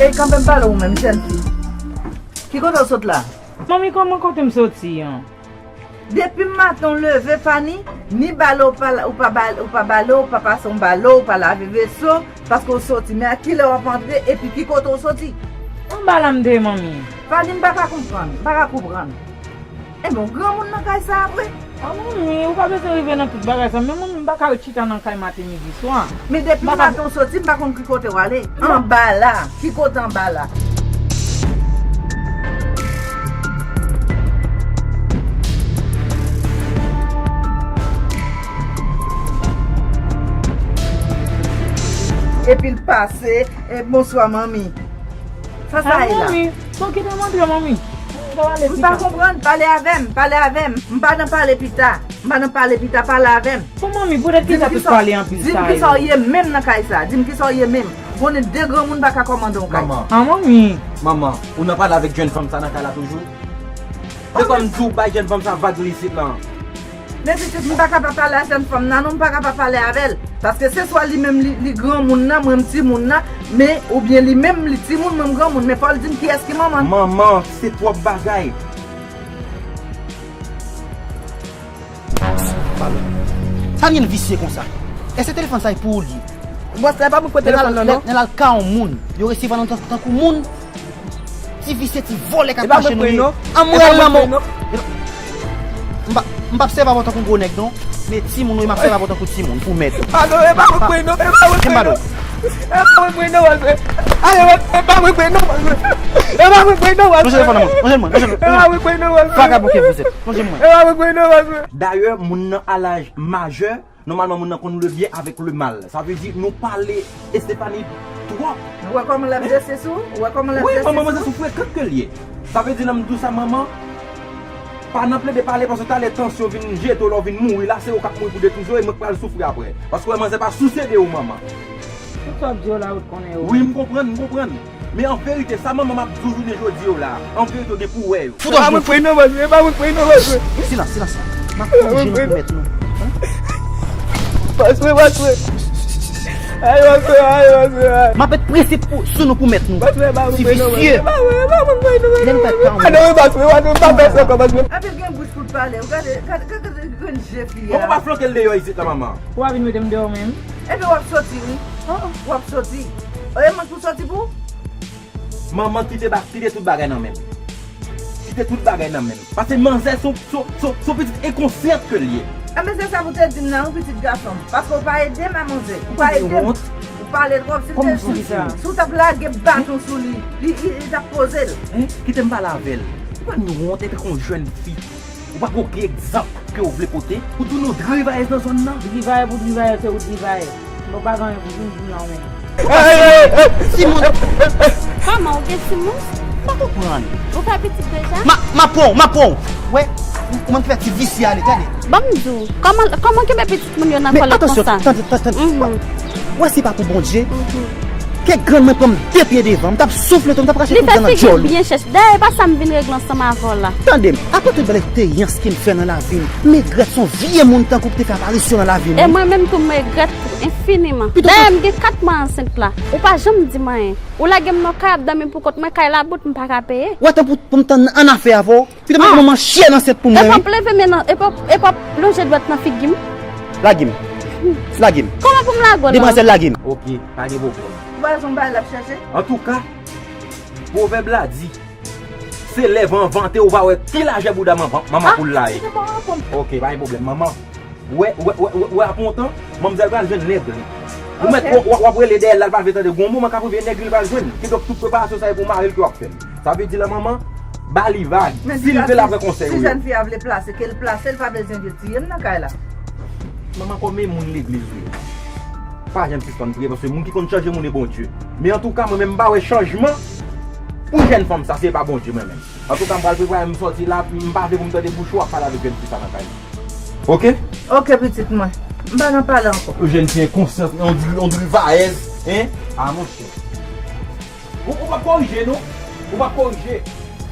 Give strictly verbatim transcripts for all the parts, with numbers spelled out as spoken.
Ey, kanpe m pale w menm, jèn fi. Ki kote w sot la? Manmi, kòman kote m soti an? Depi maten w leve, Fani, ni bale w pa, ou pa bale, ou pa bale, ou pa pase yon bale, ou pa lave veso, paske w soti. Men a kilè w ap antre, epi ki kote w soti? Anba la m te ye, manmi. Fani, m pa ka konprann, m pa ka konprann. Ebyen, w granmoun nan kay sa a vre? A, manmi, ou pa bezwen rive nan tout bagay sa. Men manmi, m pa ka ret chita nan kay maten, midi, swa. Men depi maten w soti, m pa konn ki kote w ale. Anba la. Ki kote anba la? Epi l pase, e, bonswa, manmi. Sa sa ye la? Manmi, bon, kite m antre, manmi. M pa konprann, pale avè m, pale avè m. M pa nan pale pita. M pa nan pale pita, pale avè m. Bon, manmi, poutèt kisa tout pale anpil sa yo? Di m kisa w ye menm nan kay sa. Di m kisa w ye menm. Konnen de granmoun pa ka kòmande yon kay. Manman. A, manmi. Manman, ou nan pale avèk jèn fanm sa nan kay la toujou? Se kòm di w bay jèn fanm sa vag li isit lan. Men pitit, m pa ka pa pale a jèn fanm nan, non, m pa ka pa pale avè l. Paske se swa li menm li, li granmoun nan, mwen m timoun nan, men oubyen li menm li timoun, mwen m granmoun, men fò l di m kiyès ki manman l. Manman, se twòp bagay. Sa vin visye konsa. Èske telefòn sa e pou ou li ye? Bòs la, e pa mwen k pran telefòn nan, non. Lè, lè, lè l al ka yon moun, yo resevwa nou tan-, tankou moun. Ti visye, ti vòlè k ap mache nou ye. Anmwey lanmò. M pa, m p ap sèvi avè w tankou gwo nèg, non. Men timoun ou ye, m ap sèvi avè w tankou timoun, pou mèt ou. Pardon, e pa mwen k pran non, e pa mwen k pran non. E pa mwen k pran non, pastè. Ale, e pa mwen k pran non, pastè. E pa mwen k pran non, pastè. Lonje telefòn nan mwen, lonje l mwen, lonje l mwen. E pa mwen k pran non, pastè. Vagabon que vous êtes, lonje l mwen. E pa mwen k pran non, pastè. Dayè, moun nan a laj majè, nòmalman, moun nan konn le byen avèk le mal. Sa vle di, nou pale Estefani twòp. Ou wè kòman l ap dese sou? Ou wè kòman l ap dese sou? Wi, manman, manzè sou frekan ke l ye. Sa vle di, lè m di w sa, manman, pa nan plede pale, paske talè tansyon vin jete w, lè w vin mouri la, se ou k ap mouri pou detwi zo, e mwen k pral soufri apre. Paske w wè manzè pa souse de ou, manman. Tout sa w ap di yo la, ou t konnen yo. Wi, m konprann, m konprann. Men an verite, sa manman m ap di w jounen jodi yo la, an verite, w gen pou w wè yo. Fout w ap jwe. E pa mwen k pran non, pastè, e pa mwen k pran non, pastè. Silans, silans. M ap fè yon jenou pou mèt nou. Pastè, pastè. Ay, pastè, ay, pastè, ay. M ap met prensip pou, sou nou pou mèt nou. Pastè, e pa mwen k pran non, pastè. Ti visye. E pa mwen, e pa mwen k pran non, pastè. Lè n pa t ka. A non, pastè, pastè, pa fè sa ankò, pastè. Anpil gen bouch pou l pale. Ou gade, gade, gade, gade grenn je fi a. Ou pa flanke l deyò isit la, manman. Ou pa vin mete m deyò menm. Epi w ap soti, wi. W ap soti. E mwen pou soti pou ou? Manman, kite ba-, kite tout bagay nan men m. Kite tout bagay nan men m. Paske manzè se yon, se yon, se yon, se yon pitit enkonsyant ke l ye. Enben, se sa pou te di m nan, yon pitit gason m. Paske w pa ede m a manzè. Ou pa ede m. Ou pale twòp. Si w te, si w t ap lage baton sou li, li, li, li t ap poze l. Hein? Kite m pale avè l. Ou pa ni wont, epi kon jèn fi. Ou pa gen okenn egzanp ke w vle pote? Ou di w nou drivayèz nan zòn nan? Drivayè pou drivayè, se ou drivayè. Nou pa gen anyen pou vin di m nan menm. Timoun. Kòman, ou gen timoun? M pa konprann. Ou fè pitit deja? Ma, m ap pran w, m ap pran w. Wè, ou menm ki fè ti visye ale, tande. Ban m di w, kòman, kòman kenbe pitit moun yo nan kòlèt konsa? Men atansyon, tande, tande, tande. Mhm. Wè, se pa pou Bondye. Mhm. Kèk grann mwen pran m de pye devan, m t ap soufle tou, m t ap rache tout dan nan djòl ou. Li fè figi l byen chèch. Dayè, e pa sa m vin regle ansanm avè w la. Tande m, apre tout bèl eksperyans ke m fè nan lavi m, m regrèt se yon vye moun tankou w ki te fè aparisyon nan lavi m, wi. E mwen menm tou, m regrèt tou, enfiniman. Dayè, m gen kat mwa ansent la. Ou pa janm di m anyen. Ou lage m nan kay ap dòmi pou kont mwen, kay la bout, m pa ka peye. Ou atann pou, pou m tann annafè avè w. Pito mete manman chyen nan sèt pou mwen, wi. Epi w ap leve men nan, epi w ap, epi w ap lonje dwèt nan figi m. Lage m. Lage m. Kòman pou m lage w la? Demwazèl, lage m. Ok, pa gen pwoblèm. Ou pa wè se yon bagay l ap chèche? Antouka, pwovèb la di, se lè van an vante, ou pa wè ki lajè bouda manman, manman poul la ye. Ok, pa gen pwoblèm, manman. Ou wè, ou wè, ou wè, ou wè, ou wè apre yon tan, manmzèl pral jwenn nèg li. Ou mèt, w, w, w ap rele dèyè l la, l pa vle tande. Gon moman k ap rive, nèg li, li pral jwenn. Kidonk, tout preparasyon sa yo pou mari l ke w ap fè l. Sa vle di la, manman, ba li vag. Si l vle, l ap pran konsèy ou yo. Si jèn fi a vle plase, ke l plase, l pa bezwen vin tiye m nan kay la. Manman, kòm e moun legliz ou ye, pa janm sispann priye, paske moun ki konn chanje moun e Bondye. Men antouka, mwen menm, m pa wè chanjman pou jèn fanm sa, se pa Bondye, mwen menm. Antouka, m pral prepare m sòti la, m pa vle pou m tande bouch ou ap pale avèk jèn fi sa nan kay la. Ok? Ok, pitit mwen. M pa nan pale ankò. Yon jèn fi enkonsyans, yon dri-, yon drivayèz, hein? A, monchè. Ou, ou p ap korije, non? Ou p ap korije.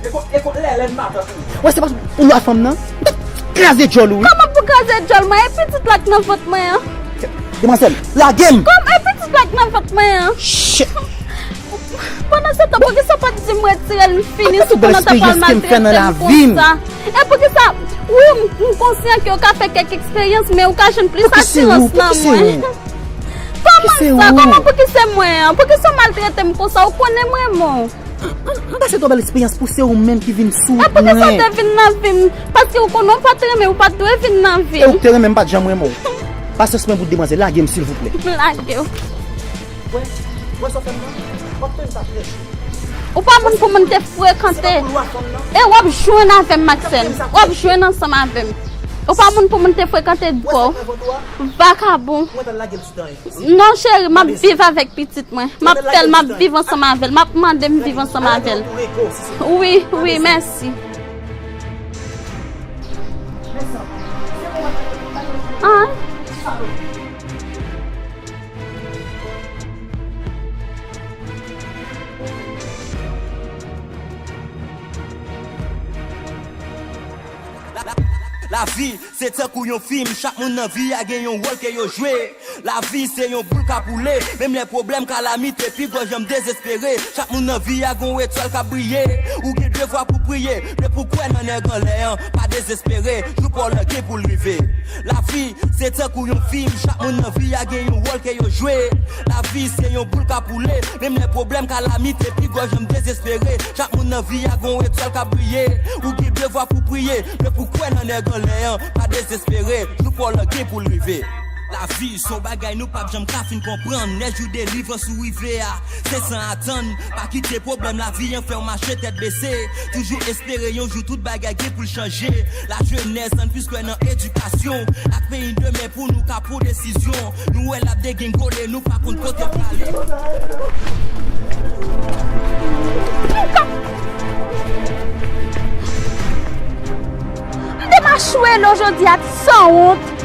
E kon, e kon lèlè matant ou. Wè, se pa ou lwa fanm nan? M t ap kraze djòl ou, wi. Kòman pou kraze djòl mwen? E pitit la k nan vant mwen an? Demwazèl, lage m! Kòman e pitit la k nan vant mwen an? Shit! Pandan se tan, poukisa w pa t di m retire l, m fini sou pandan w t ap pral maltrete m konsa? E poukisa, wi, m, m konsyan ke w ka fè kèk eksperyans, men ou ka jwenn plis asirans nan mwen. Kòman sa? Kòman pou ki se mwen an? Pou ki sa w maltrete m konsa? Ou konnen m renmen w. M, m, m pase twò bèl eksperyans pou se ou menm ki vin sou wout mwen. E pou ki sa w te vin nan vi m? Paske ou konnen w pa t renmen, ou pa t dwe vin nan vi m. E ou k te renmen m pa t janm renmen w. Pasyans mwen bout demwazèl, lage m silvouplè. M lage w. Wè, wè sa w fè m nan? W ap fè m sa trè cho. Ou pa moun pou moun te frekante. E w ap jwenn avè m, Maxène. W ap jwenn ansanm avè m. Ou pa moun pou moun te frekante dwòl. Vakabon. Non, cheri, m ap viv avèk pitit mwen. M ap fè l, m ap viv ansanm avè l. M ap mande m viv ansanm avè l. Wi, wi, mèsi. Ah. Lavi se tankou yon fim, chak moun nan vi a gen yon wòl ke yo jwe. Lavi se yon boul k ap woule, menm lè pwoblèm, kalamite, pi gwo janm dezespere. Chak moun nan vi a gon etwal k ap briye. Ou gen devwa pou priye, men pou kwè nan nèg anlè an, pa dezespere. Jou pa w lan gen pou l rive. Lavi se tankou yon fim, chak moun nan vi a gen yon wòl ke yo jwe. Lavi se yon boul k ap woule, menm lè pwoblèm, kalamite, pi gwo janm dezespere. Chak moun nan vi a gon etwal k ap briye. Ou gen devwa pou priye, men pou kwè nan nèg anlè an, pa dezespere. Jou pa w lan gen pou l rive. Lavi se yon bagay nou p ap janm ka fin konprann. Lè jou delivrans ou rive a, se san atann. Pa kite pwoblèm lavi an fè w mache tèt bese. Toujou espere yon jou tout bagay gen pou l chanje. Lajenès, ann plis kwè nan edikasyon. Ak peyi demen pou nou ka pran desizyon. Nou wè l ap degengole, nou pa konn kote l prale. M te machwele w jodi a, ti sanwont.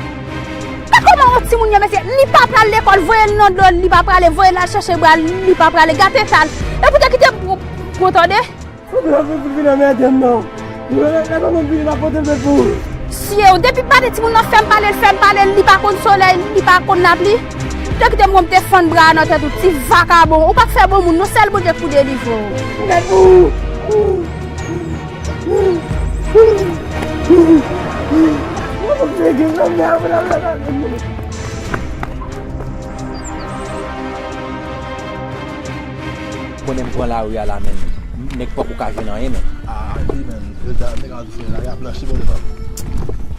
Men kòman yon timoun ye, mesye, li pa pral lekòl, voye l nan dlo, li pa prale, voye l al chèche bra l, li pa prale, gate sa l. Epi w te kite m pran, pran, tande. Ou vle pou vin anmède m non. Lè manman vini m ap pote l pou ou. Sye w, depi maten timoun nan fè m pale l, fè m pale l, li pa konn solèy, li pa konn lapli. Te kite m wè m te fann bra a nan tèt ou, ti vakabon. Ou pa t fè bon moun non, sèl Bondye k pou delivre w. Mèt pou ou. Konnen m pran lari a la, men nèg pòk ou ka jwenn anyen, men. Ah, wi, men. Yo ta, nèg a di se lari a blanchi, bon, men.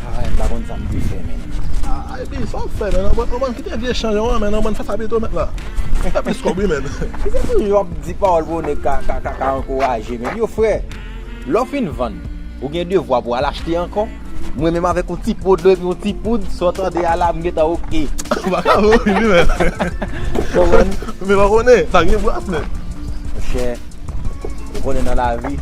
Ah, m pa konn sa m dwe fè, men. Ah, epi, sa w fè, men, nan bann, nan bann, kite vye chan yo an, men, nan bann, sa sa pito mèt la. Fè plis kòb, wi, men. Ki se toujou ap di pawòl pou nèg ka, ka, ka, ka ankouraje, men. Yo, frè, lè w fin vann, ou gen devwa pou al achte ankò. Mwen menm avèk yon ti po dlo epi yon ti poud, sa w tande a la, m gentan oke. Ou pa ka mouri, wi, men. Konprann? Men pa konnen, sa gen bras, men. Monchè, ou konnen nan lavi,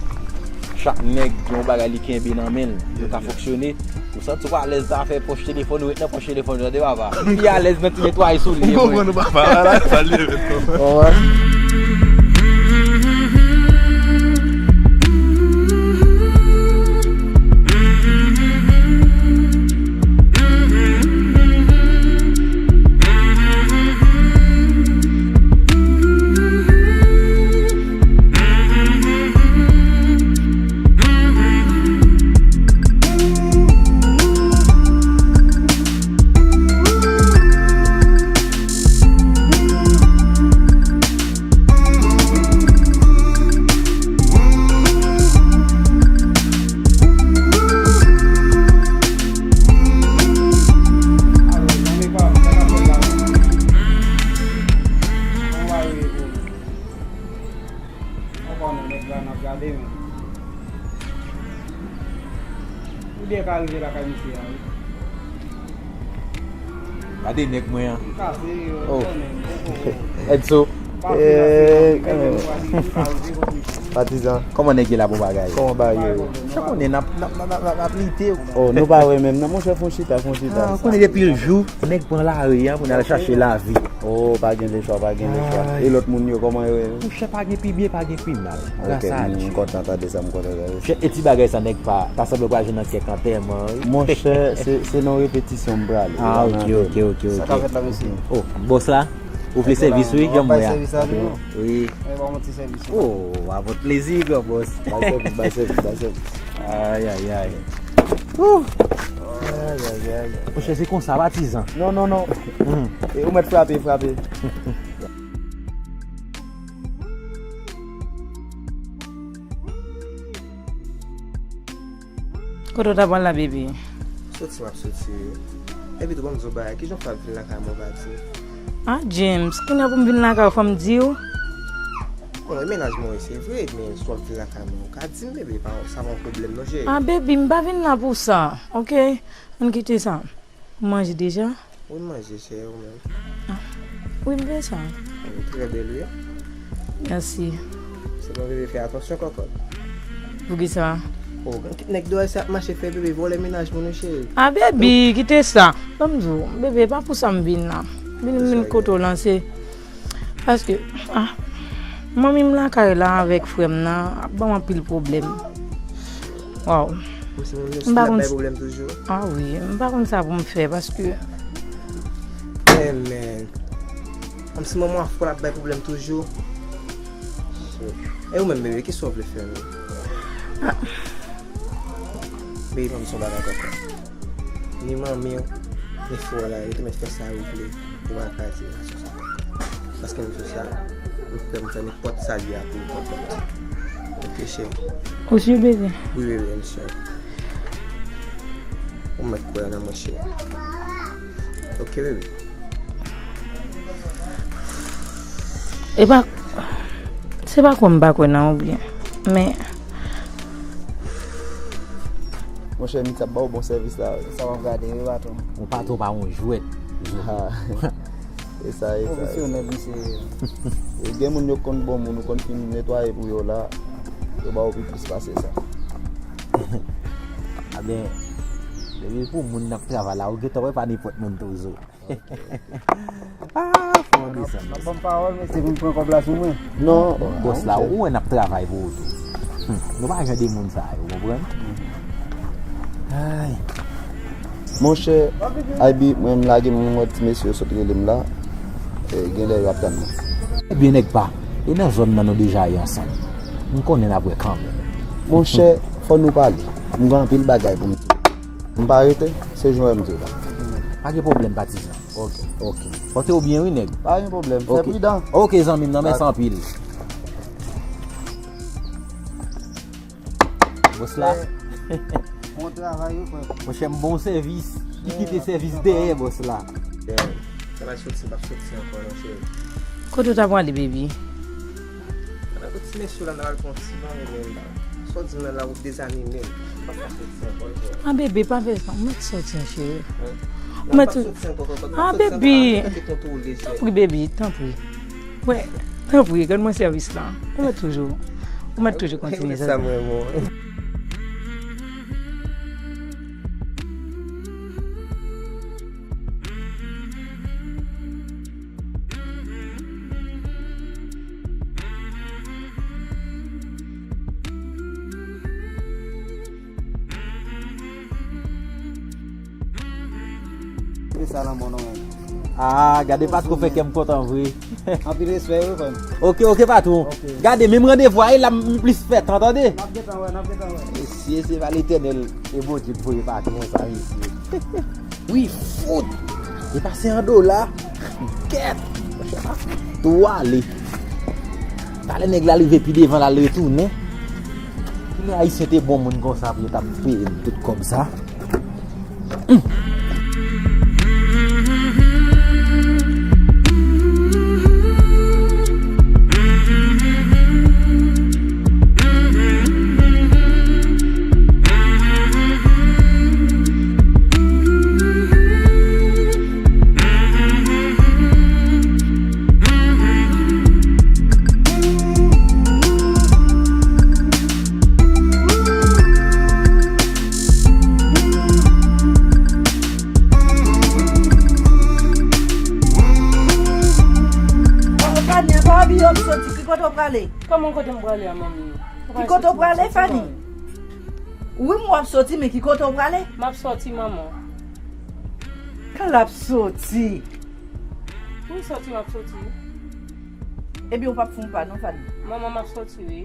chak nèg gen yon bagay li kenbe nan men l. Yo ka fonksyone. Ou santi w alèz nan afè pòch telefòn, ou ret nan pòch telefòn, ou tande, papa. Ou pi alèz nan ti netwaye soulye, mwen. Ou konprann, papa, la, la, sa l ye, men. Konprann? Ankò non, nèg la n ap gade, men. Ou byen ka rive lakay misye a, wi. Gade nèg mwen an. Kase, oh. Tèlman, poko. Edso. Pa finanse, eh, non, kanmenm. Patizan. Kòman nèg ye la, bon bagay? Kòman bagay yo? Sa konnen n ap, n ap, n ap, n ap, n ap lite. Oh, nou pa wè menm, non, monchè, fon chita, fon chita. Ah, konnen depi l jou, nèg pran lari a pou n al chache lavi. Oh, pa gen lechwa, pa gen lechwa. E lòt moun yo, kòman yo ye? Monchè, pa gen pi byen, pa gen pi mal. Gras a Dye. M kontan tande sa, m kontan tande sa. Chè, e ti bagay sa, nèg pa, ta sanble pral jwenn nan kèk antèman, wi. Monchè, se, se nan repetisyon m prale. Ah, ok, ok, ok, ok. Sa k ap fèt la, mesye? Oh, bòs la? Ou vle sèvis, wi, janm wè a. Bay sèvis la, wi. Wi. Mwen ba yon ti sèvis. Oh, avèk plezi, gran bòs. Bay sèvis, bay sèvis, bay sèvis. Ay, ay, ay. Woo. Ay, ay, ay. Monchè, se konsa, patizan. Non, non, non. Hmm. E ou mèt frape, frape. Kote w ta pral la, baby? Soti, m ap soti wi. Epi tou, ban m di w bagay, kijan w fè ap vin lakay mwen, w pa di m? Ah, James, kounye a pou m vin lakay ou, fò m di w? Bon, e mennaj mwen wi, se vre, men si w ap vin lakay mwen, ou ka di m, bebe, pa, sa pa yon pwoblèm non, cheri. Ah, baby, m pa vin la pou sa, oke? Ann kite sa. Ou manje deja? Wi, m manje, cheri, ou menm? Ah, wi, m fè sa. Ou trè bèl, wi. Mèsi. Se bon, bebe, fè atansyon, kòkòt. Poukisa? Oh, gen kèk nèg dèyè sa ap mache fè bebe vòlè mennaj moun, wi, cheri. Ah, baby, kite sa. Ban m di w, bebe, pa pou sa m vin la. Vin, vin kote w lan, se Paske, ah, manmi m lakay la avèk frè m nan ap ban m anpil pwoblèm. Waw. M pa konn. Bay pwoblèm toujou. Ah wi, m pa konn sa pou m fè paske. Eh, men. Kòmsi manman w ap fè l ap bay pwoblèm toujou. E ou menm, bebe, kisa w vle fè menm? Ah. Bebe, ban m di w bagay kòkòt. Ni manmi w, ni frè w la, yo te mèt fè sa yo vle pou pa kraze relasyon sa. Paske m sou sa, m prè pou fè nenpòt sa l ye a pou ou kontan. Oke, cheri. Ou si, bebe? Wi, bebe, m si. Ou mèt kwè nan mwen, cheri. Oke, bebe. E pa, se pa kwè m pa kwè nan ou byen, men. Monchè, Mitch ap ba w bon sèvis la, wi. Sa w ap gade, wi, patwon. Yon patwon pa yon jwèt. Ah. E sa, e sa, e sa. Pwofesyonèl, misye. E gen moun yo konn bon moun, ou konn fin netwaye pou yo la, yo ba w pi plis pase sa. A ben, depi pou moun n ap travay la, ou gentan wè pa nenpòt moun toujou. Ah, fò desann. N ap ban m pawòl, mesye, pou m pran kòb la sou mwen. Non, bòs la, ou wè n ap travay pou ou tou. Hmm, nou pa jan de moun sa yo, konprann? Ay. Monchè, Aybi, mwen m lage m wè ti mesye yo sot rele m la. E, genlè yo ap tann mwen. Ebyen, nèg pa, e nan zòn nan nou deja ye ansanm. M konnen n ap wè kanmenm. Monchè, fò nou pale. M gen anpil bagay pou m di. M pa rete, se jan w wè m di w la. Pa gen pwoblèm, patizan. Ok, ok. Pòte w byen wi, nèg. Pa gen pwoblèm, fè pridan. Ok, zanmi m nan, mèsi anpil. Bòs la. Bon travay wi, frè. Monchè, m bon sèvis. Li kite sèvis dèyè, bòs la. Sa va soti, m p ap soti ankò non, cheri. Kote w ta prale, baby? Nan kote ti mesye la, n al pran ti manje menm la. Sa w di m nan la, ou dezanime m. M p ap ka soti ankò, cheri. Ah, bebe, pa fè sa. Ou mèt soti, cheri. Ou mèt soti. Ah, bebe. Tanpri, bebe, tanpri. Wè, tanpri, rann mwen sèvis la. Ou mèt toujou. Ou mèt toujou kontinye sa. Sa nan mwen non. Ah, gade patwon fè kè m kontan vre. Anpil respè wi, frè m. Ok, ok, patwon. Ok. Gade, menm randevou a, e la m plis fè tan, tande? N ap gentan wè, n ap gentan wè. Mesye, se pa Letènèl e Bondye k voye patwon sa, mesye. Wi, fout! E pa se an dola. Kèt! Tou ale. Talè nèg la rive pi devan, l al retounen. Kilè Ayisyen te bon moun konsa pou yo t ap peye m tout kòb sa? Fanny, pa abiye w ap soti, ki kote w prale? Kòman kote m prale a, manmi? Ki kote w prale, Fanny? Wi, m wè w ap soti, men ki kote w prale? M ap soti, manman. Kan l ap soti? Wi, sòti, m ap sòti. Ebyen, ou p ap fè yon pa non, Fanny. Manman, m ap sòti, wi.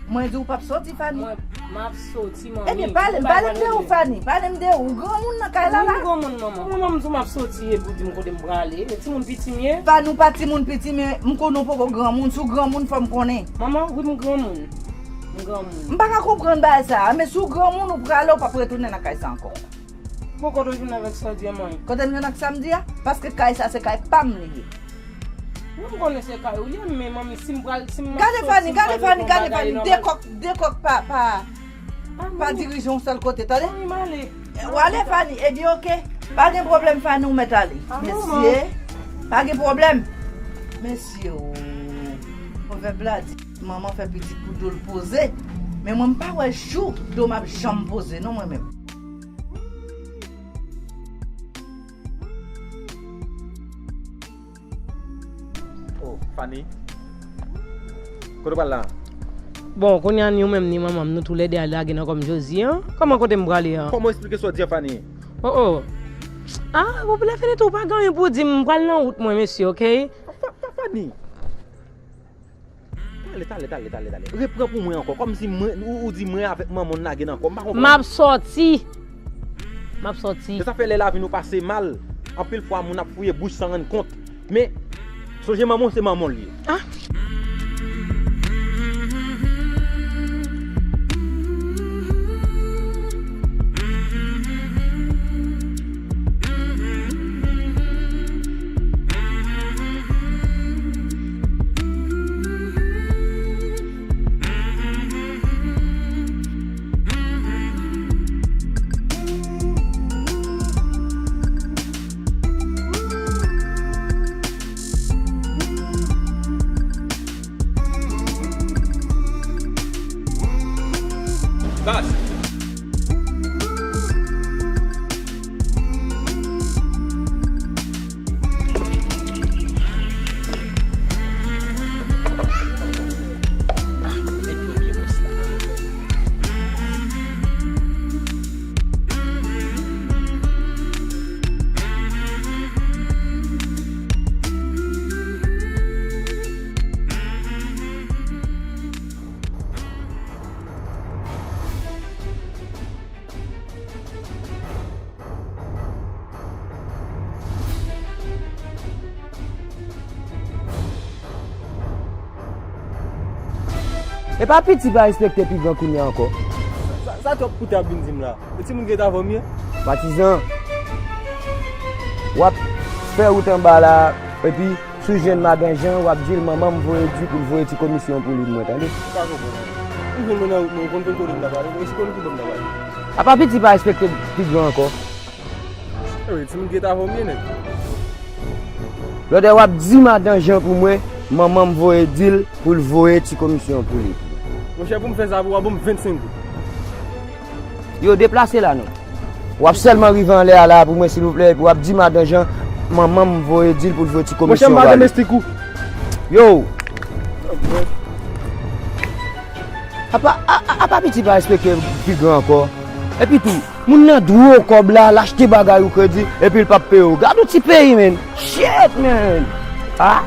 Mwen di ou p ap sòti, Fanny. Mwen, m ap sòti, manmi. Ebyen, pale m, pale m de ou, Fanny. Pale m de ou. Ou granmoun nan kay la, la. Wi, m granmoun, manman. Manman, m di w m ap sòti, epi w di m kote m prale. E timoun piti m ye. Fanny, ou pa timoun piti, men m konnen w poko granmoun. Si w granmoun, fò m konnen. Manman, wi, m granmoun. M granmoun. M pa ka konprann bagay sa a, men si w granmoun, ou prale, ou p ap retounen nan kay sa ankò. Bon, kote w jwenn avèk sa w di a, manmi? Kote m jwenn ak sa m di a? Paske kay sa se kay pa m li ye. Wi, m konnen se kay ou li ye, men manmi, si m pral, si m ap sòti, si m pral reponn bagay nòmal. Gade Fanny, gade Fanny, gade Fanny, de kòk, de kòk pa, pa, pa dirije yon sèl kote, tande? Manmi, m ale. W ale, Fanny, ebyen, oke. Pa gen pwoblèm, Fanny, ou mèt ale. Mesye, pa gen pwoblèm. Mesye, o, pwovèb la di, manman fè pitit pou do l poze. Men mwen, m pa wè jou do m ap janm poze, non, mwen menm. Oh, Fanny. Kote w pral la? Bon, kounye a ni ou menm ni manman m, nou toulède al lage nan kò m Josie an. Kòman kote m prale an? Kòman w eksplike sa w di a, Fanny? Oh, oh. Ah, ou lè fini tou, ou pa gen anyen pou w di m, m pral nan wout mwen, mesye, oke? Fa-, fa-, Fanny. Talè, talè, talè, talè, talè. Repran pou mwen ankò. Kòmsi mwen, ou, ou di mwen avèk manman w n lage nan kò. M pa konprann. M ap sòti. M ap sòti. Se sa fè lè lavi nou pase mal, anpil fwa moun ap fouye bouch san rann kont. Men, sonje manman w se manman w li ye. Ah. Bas. E pa piti pa respekte pi gran kounye a ankò. Sa, sa twòp koute ap vin di m la. E timoun ki rete avè w m ye? Patizan, w ap fè wout anba la, epi si w jwenn madan Jan, w ap di l manman m voye di pou l voye ti komisyon pou li pou mwen, tande? M pa konprann. M jwenn mwen nan wout mwen, ou konn kote m ta prale, ou konn ki bò m ta prale. Apa piti pa respekte pi gran ankò. Ewi, timoun ki rete avè w m ye, nèg. Lòtè w ap di madan Jan pou mwen, manman m voye di l pou l voye ti komisyon pou li. Monchè, pou m fè sa pou w, w ap ban m vennsenk goud. Yo, deplase la non. W ap sèlman rive anlè a la pou mwen, silvouplè, epi w ap di madan Jan, manman m voye di l pou l voye ti komisyon ba li. Monchè, m pa domestik ou. Yo! Apa, a, a, apa piti pa respekte pi gran ankò. Epi tou, moun nan dwe w kòb la, l achte bagay ou kredi, epi l p ap peye w. Gad yon ti peyi, man. Shit, man. Ah.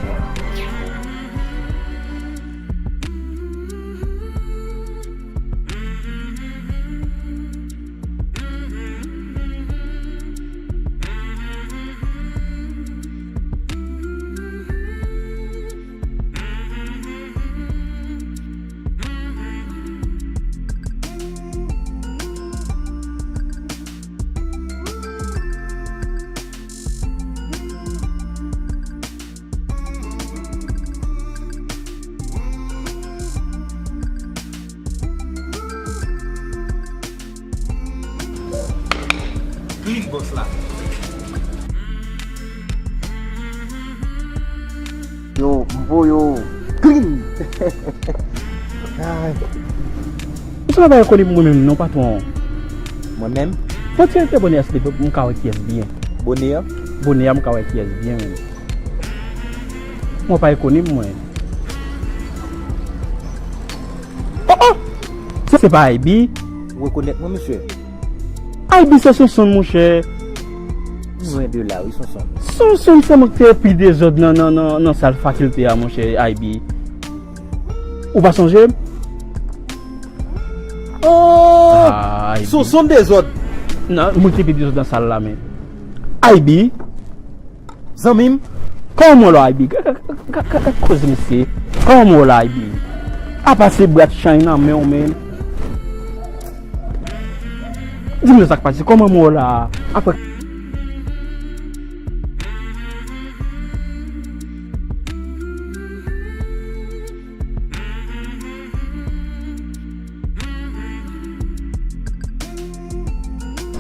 Clean boss la. Yo, m voye w clean. Ay. Ou sanble pa rekonèt mwen menm non, patwon. Mwen menm? Bon, ti rete bonè a, silvouplè, pou m ka wè kiyès byen. Bonè a? Bonè a, m ka wè kiyès byen menm. Mwen pa rekonèt mwen. Oh, oh! Se, se pa Ivy? Ou rekonèt mwen, mesye? Ivy se Sonson, monchè. Lwen de la, wi, Sonson. Sonson, se mwen ki te pi dezòd nan, nan, nan, nan sal fakilte a, monchè, Aybi. Ou pa sonje m? Oh! Ah, Aybi. Sonson dezòd. Non, mwen ki te pi dezòd nan sal la, men. Aybi. Zanmi m. Kòman w la, Aybi? Gad, gad, gad, gad koze misye. Kòman w la, Aybi? Apa se brat chay nan men w, men. Di m sa k pase, kòman mwen la? Apre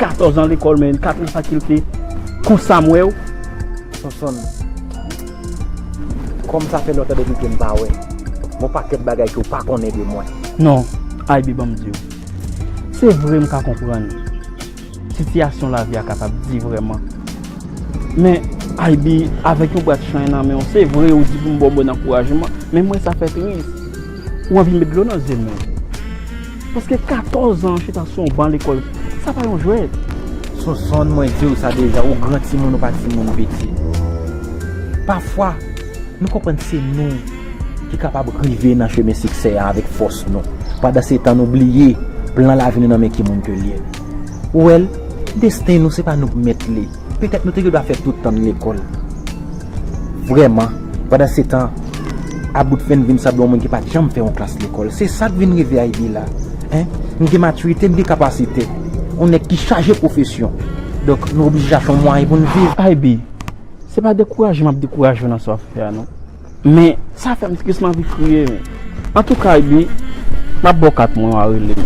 katòz an lekòl, men, kat an fakilte, konsa m wè w. Sonson, kòm sa fè lontan depi ke m pa wè, gon pakèt bagay ke w pa konnen de mwen. Non, Aybi, ban m di w. Se vre m ka konprann sitiyasyon lavi a kapab di vrèman. Men, Aybi, avèk yon bwat chay nan men w, se vre ou di pou m ba w bon ankourajman, men mwen sa fè tris. Ou anvi met dlo nan zye m menm. Paske katòz an chita sou yon ban lekòl, sa pa yon jwèt. Sonson, mwen di w sa deja, ou gran timoun, ou pa timoun piti. Pafwa, nou konprann se nou ki kapab rive nan chemen siksè a avèk fòs nou. Pandan se tan, nou bliye plan lavi nou nan men ki moun ke l ye. Ou wè l, desten nou, se pa nou k mèt li. Petèt nou te gen dwa fè tout tan n lekòl. Vrèman, pandan se tan, Aboutfen vin sanble yon moun ki pa t janm fè yon klas lekòl. Se sa k vin rive Aybi la. Hein? M gen matirite, m gen kapasite. Yon nèg ki chaje pwofesyon. Donk, nou oblije chache yon mwayen pou n viv. Aybi, se pa dekouraje m ap dekouraje w nan sa w ap fè a, non. Men, sa fè m tris, m anvi kriye, men. Antouka, Aybi, m ap ba w kat mwen, w a rele m.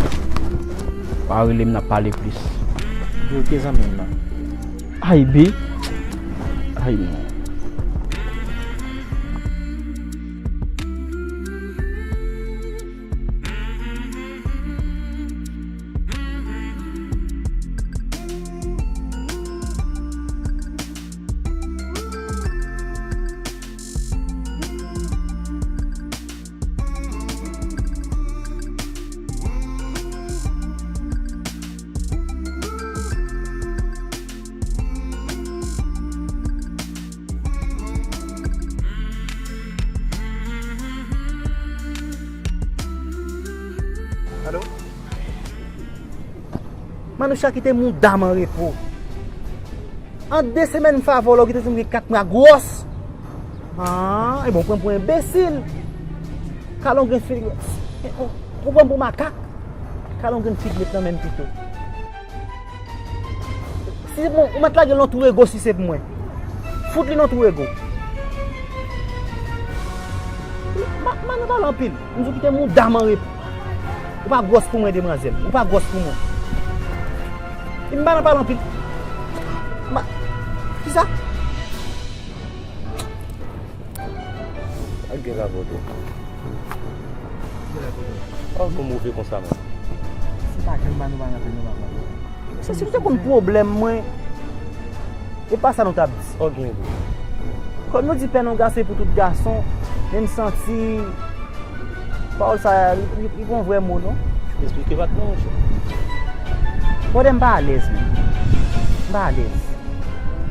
W a rele m, n ap pale plis. Yo, ke zanmi m nan? Aybi. Ay, non. Alo? Manoucha kite mouda m an repo. An de semèn m favè w la, ou kite di m gen kat mwa gwòs. Ah, e bon, ou pran m pou enbesil. Kale yon grenn figi. Ou pran m pou makak. Kale yon grenn figi met nan men m pito. Si se bon, ou mèt lage l nan twou ego si se pou mwen. Fout li nan twou ego. Ma, ma nou pale anpil. M di w kite mouda m an repo. Ou pa gwòs pou mwen, demwazèl. Ou pa gwòs pou mwen. Epi m pa nan pale anpil. M pa, kisa? Sa k gen la, Vodou? Sa k gen la, Vodou? Sa w gon move konsa, menm? Si pa gen, m pa, nou pa rantre, nou pa pale. Mesye, si m te konn pwoblèm mwen, e pa sa nou t ap di. Sa w gen, bro? Kòm nou di pen nan gason pou tout gason, men m santi pawòl sa a, li, li, li gon vrè mo, non? Esplike patnè, monchè. Brother, m pa alèz, menm. M pa alèz.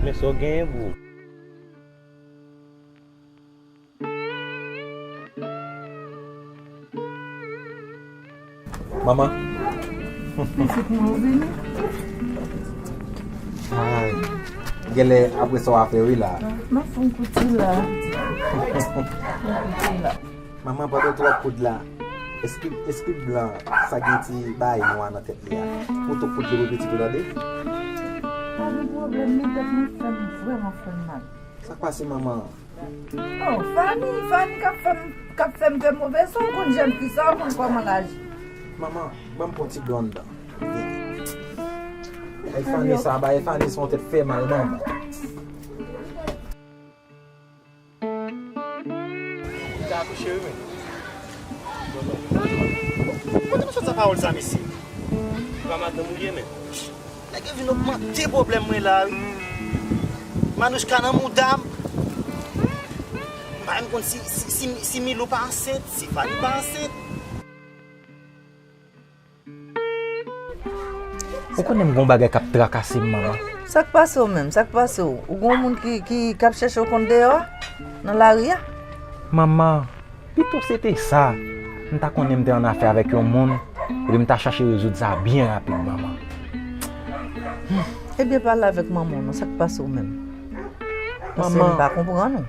Men sa w genyen, bro. Manman. Pitit mwen, ou vini? Ay, genlè apre sa w a fè wi la. M ap fè yon kout sila. Yon kout sila. Manman, pandan w twò kout la, èske, èske blan sa gen ti bagay nwa nan tèt li a? Ou tou kout li pou pitit ou tande? Pa gen pwoblèm, li tèt li fè m vrèman fè m mal. Sa k pase, manman? Oh, Fanny, Fanny k ap fè m, k ap fè m fè move son, ou konn jèn fi sa, ou konn kòman l aji. Manman, ban m pran ti blonde la. Vin. Ay, Fanny sa, bay Fanny son tèt fè mal, manman. Li ta akouche, wi, men. Kote nou sot sa pawòl sa, mesye? Se pa madanm ou ye, men. Nèg yo vin ogmante pwoblèm mwen la, wi. Manouchka nan mouda m. M pa menm konn si, si, si, si Milou pa ansent, si Fanny pa ansent. Ou konnen m gon bagay k ap trakase m, manman. Sa k pase w menm? Sa k pase w? Ou gon moun ki, ki, k ap chèche w konn deyò a? Nan lari a? Manman, pito se te sa. M ta konnen m te annafè avèk yon moun, epi m ta chache rezoud sa byen rapid, manman. Ebyen, pale avèk manman w non, sa k pase w menm? Paske m pa konprann ou.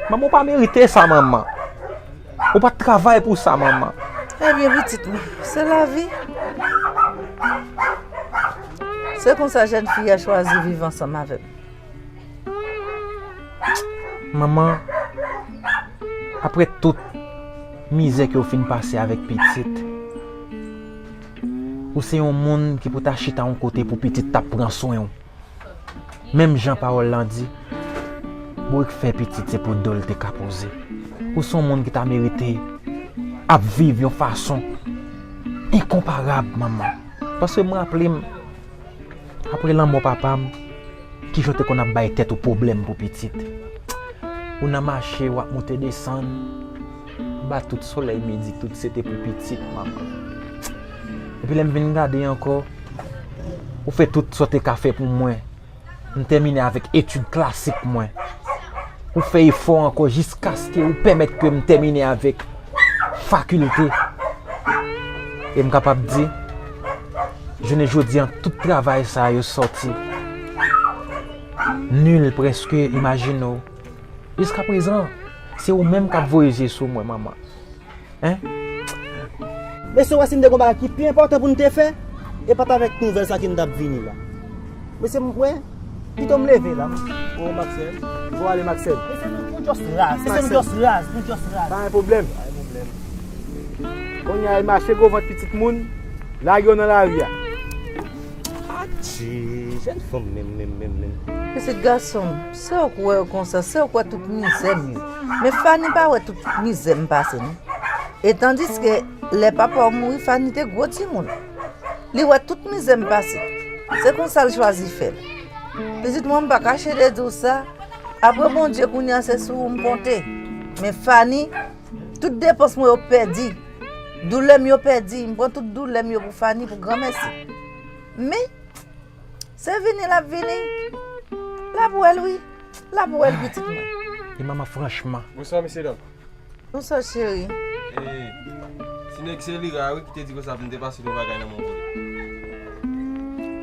Manman, ou pa merite sa, manman. Ou pa t travay pou sa, manman. Ebyen, pitit mwen, se lavi. Se konsa jèn fi a chwazi viv ansanm avè m. Manman, apre tout mizè ke w fin pase avèk pitit, ou se yon moun ki pou ta chita yon kote pou pitit t ap pran swen w. Menm jan pawòl lan di, bourik fè pitit se pou do l te ka poze. Ou se yon moun ki ta merite ap viv yon fason enkonparab, manman. Paske m raple m, apre lanmò papa m, kijan w te konn ap bay tèt ou pwoblèm pou pitit? Ou nan mache, w ap moute desann, ba tout solèy midi, tout se te pou pitit, manman. Epi lè m vin gade ankò, ou fè tout sa w te ka fè pou mwen. M tèmine avèk etid klasik mwen. Ou fè efò ankò jiskaske ou pèmèt ke m tèmine avèk fakilte. E m kapab di, jounen jodi a, tout travay sa yo sòti nil prèske, imajine w. Jiskaprezan, se ou menm k ap voye zye sou mwen, manman. Hein? Mesye, w wè si m te gon bagay ki pi enpòtan pou n te fè, e pa t avèk nouvèl sa ke n t ap vini la. Mesye, m wè, pito m leve la. O Maxel, m vo ale Maxel. Mesye, nou, nou just raz. Mesye, nou just raz. Nou just raz. Pa gen pwoblèm. Pa gen pwoblèm. Kounye a, e mache gwo vant pitit moun, lage yo nan lari a. Adje, jèn fanm menm, menm, menm, menm. Pitit gason m, se ou k wè yo konsa, se ou k wè tout mizè m yo. Men Fani pa wè tout mizè m pase non. E tandiske lè papa w mouri, Fani te gwo timoun. Li wè tout mizè m pase. Se konsa l chwazi fè l. Pitit mwen, m pa kache de di w sa. Apre Bondye, kounye a se sou ou m konte. Men Fani, tout depans mwen yo pèdi. Doulè m yo pèdi. M pran tout doulè m yo pou Fani, pou granmèsi. Men, se vini l ap vini. L ap wè l wi. L ap wè l pitit mwen. E manman, franchman. Bonswa, mesye dam. Bonswa, cheri. E, ti nèg se Lira wi ki te di konsa pou m te pase yon bagay nan men w pou li.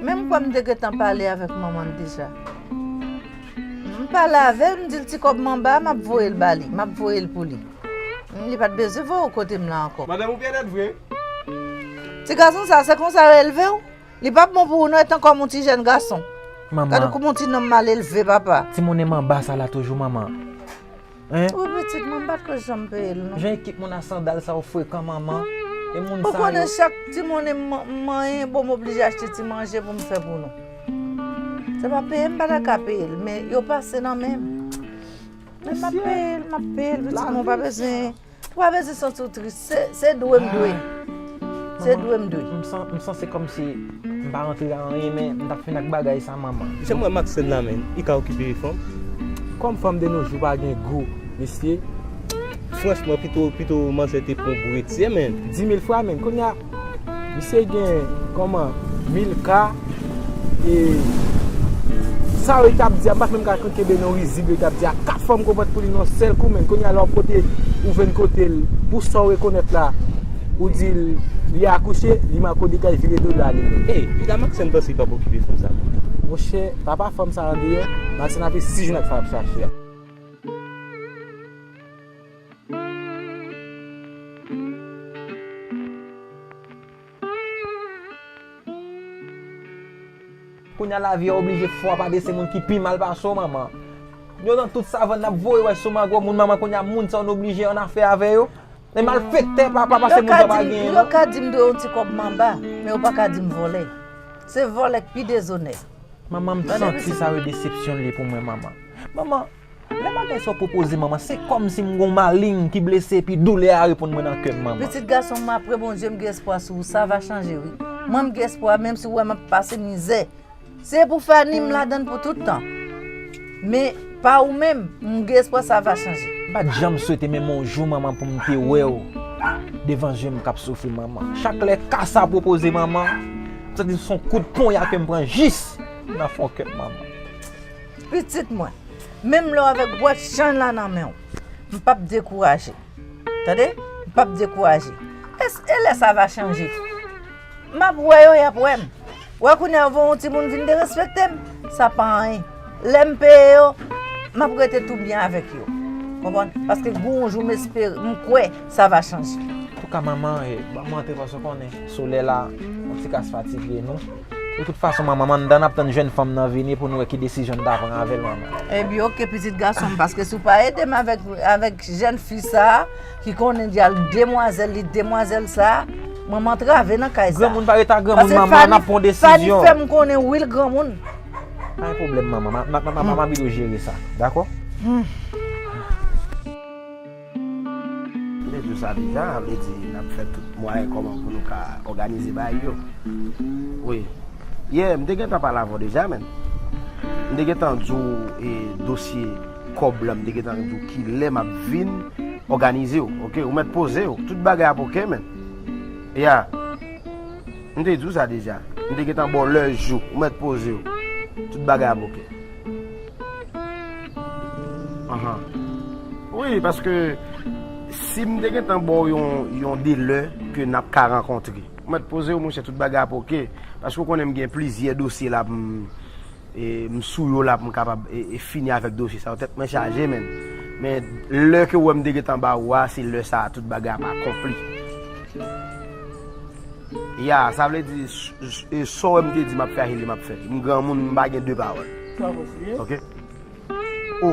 Men m kwè m te gentan pale avèk manman l deja. M pale avè l, m di l ti kòb m anba a, m ap voye l ba li, m ap voye l pou li. Li pa t bezwen voye w kote m la ankò. Madanm, ou byen nèt vre. Ti gason sa, se konsa yo elve w? Li p ap bon pou ou non, etan kòm yon ti jèn gason. Gade Manman, kòman yon ti nonm mal elve, papa. Timoun m anba sa la toujou, manman. Hein? Wi, pitit mwen, m pa t ko janm peye l non. Jan ekip moun a sandal sa yo frekan, manman. E moun Ou sa konnen yo. Chak ti monnen m manyen, bon, m oblije achte ti manje pou m fè pou nou. Se pa peye m pa ta ka peye l, men yo pase nan men m. Men m ap peye l, m ap peye l, pitit mwen, ou pa bezwen, ou pa bezwen santi w tris. Se, se dwe m dwe. Se dwe m dwe. M san- m sanse kòmsi m pa rantre a anyen, men m t ap fin ak bagay sa, manman. Jan m wè Maxel la, menm, li ka okipe fanm. Kòm fanm de nos jours pa gen gou, mesye. Franchman, pito, pito manzè te pran gwo etye, menm. Di mil fwa, menm. Kounye a, misye gen, kòman, mil ka, e sa yo t ap di a, m pa t menm ka kenbe non rizib yo t ap di a. Kat fanm konprann pou li nan sèl kou, menm. Kounye a, lè w ap pote, ou jwenn kote l, pou sa w rekonèt la, ou di l, li akouche, li manke w degaj, vire do l ale. Ey, piga Maxel, m panse li p ap okipe fanm sa. Monchè, papa fanm sa andeyò, Maxel ap sis jou nan sa l ap chache a. Kounye a lavi a oblije fwa pa de se moun ki pi mal pase w, manman. Yo nan tout savann n ap voye wè sou mango moun, manman, kounye a moun sa yo n oblije annafè avè yo. E malfektè, papa, pase moun sa pa genyen Yo non. Ka di m dwe yon ti kòb manba, men yo pa ka di m vòlè. Se vòlè k pi dezonè. Manman, m santi sa yo desepsyon li pou mwen, manman. Manman, lè bagay sa yo pwopoze, manman, se kòmsi m gon maleng ki blese epi doulè a reponn mwen nan kè m, manman. Pitit gason m, apre Bondye, m gen espwa sou ou, sa va chanje wi. Mwen, m gen espwa, menm si w wè m ap pase mizè. Se pou Fani m ladann pou tout tan. Men pa ou menm, m gen espwa sa va chanje. M pa t janm swete menm yon jou, manman, pou m te wè w devan je m k ap soufri, manman. Chak lè ka sa pwopoze, manman, Santi se yon kout ponya ke m pran jis nan fon kè m, manman. Pitit mwen, menm lè w avèk bwat chanj la nan men w, m p ap dekouraje. Tande? M p ap dekouraje. E, e lè sa va chanje? M ap wè yo, y ap wè m. Wè kounye a, yo voye yon timoun vin derespekte m. Sa pa anyen. Lè m peye yo, m ap rete tou byen avèk yo. Konprann? Paske gon jou m espere, m kwè sa va chanje. Antouka, manman, e, ban m antre paske w konnen, solèy la, yon ti kras fatige nou. De tout fason, manman, m anndan, n ap tann jèn fanm nan vini pou nou wè ki desizyon n ta pran avè l, manman. Ebyen, oke, pitit gason m, paske si w pa ede m avèk, avèk jèn fi sa a, ki konnen di al demwazèl li, demwazèl sa a, manman antrave nan kay sa a. Granmoun pa ret a granmoun, manman, n ap pran desizyon. Paske Fanny, Fanny fè m konnen wi l granmoun. Pa gen pwoblèm, manman, m a, m a, m a, m a, m a ede w jere sa, dakò? Hmm. M te di w sa deja, vle di n ap fè tout mwayen kòman pou nou ka òganize bagay yo. Wi. Yeah, m te gentan pale avè w deja, menn. M te gentan di w, e, dosye kòb la, m te gentan di w kilè m ap vin òganize w, oke? Ou mèt poze w, tout bagay ap oke, menn. Yeah. M te di w sa deja. M te gentan ba w lè jou, ou mèt poze w. Tout bagay ap oke. Anhan. Wi, paske si m te gentan ba w yon, yon delè ke n ap ka rankontre, ou mèt poze w, monchè, tout bagay ap oke. Paske w konnen m gen plizyè dosye la pou m, e, m sou yo la pou m kapab, e, e, fini avèk dosye sa yo. Tèt mwen chaje, menn. Men lè ke w wè m te gentan ba ou a, se lè sa a tout bagay ap akonpli. Ya, sa vle di, s-, s-, e, sa w wè m te di m ap fè a, se li m ap fè. M granmoun, m pa gen de pawòl. Sa posib. Oke? O,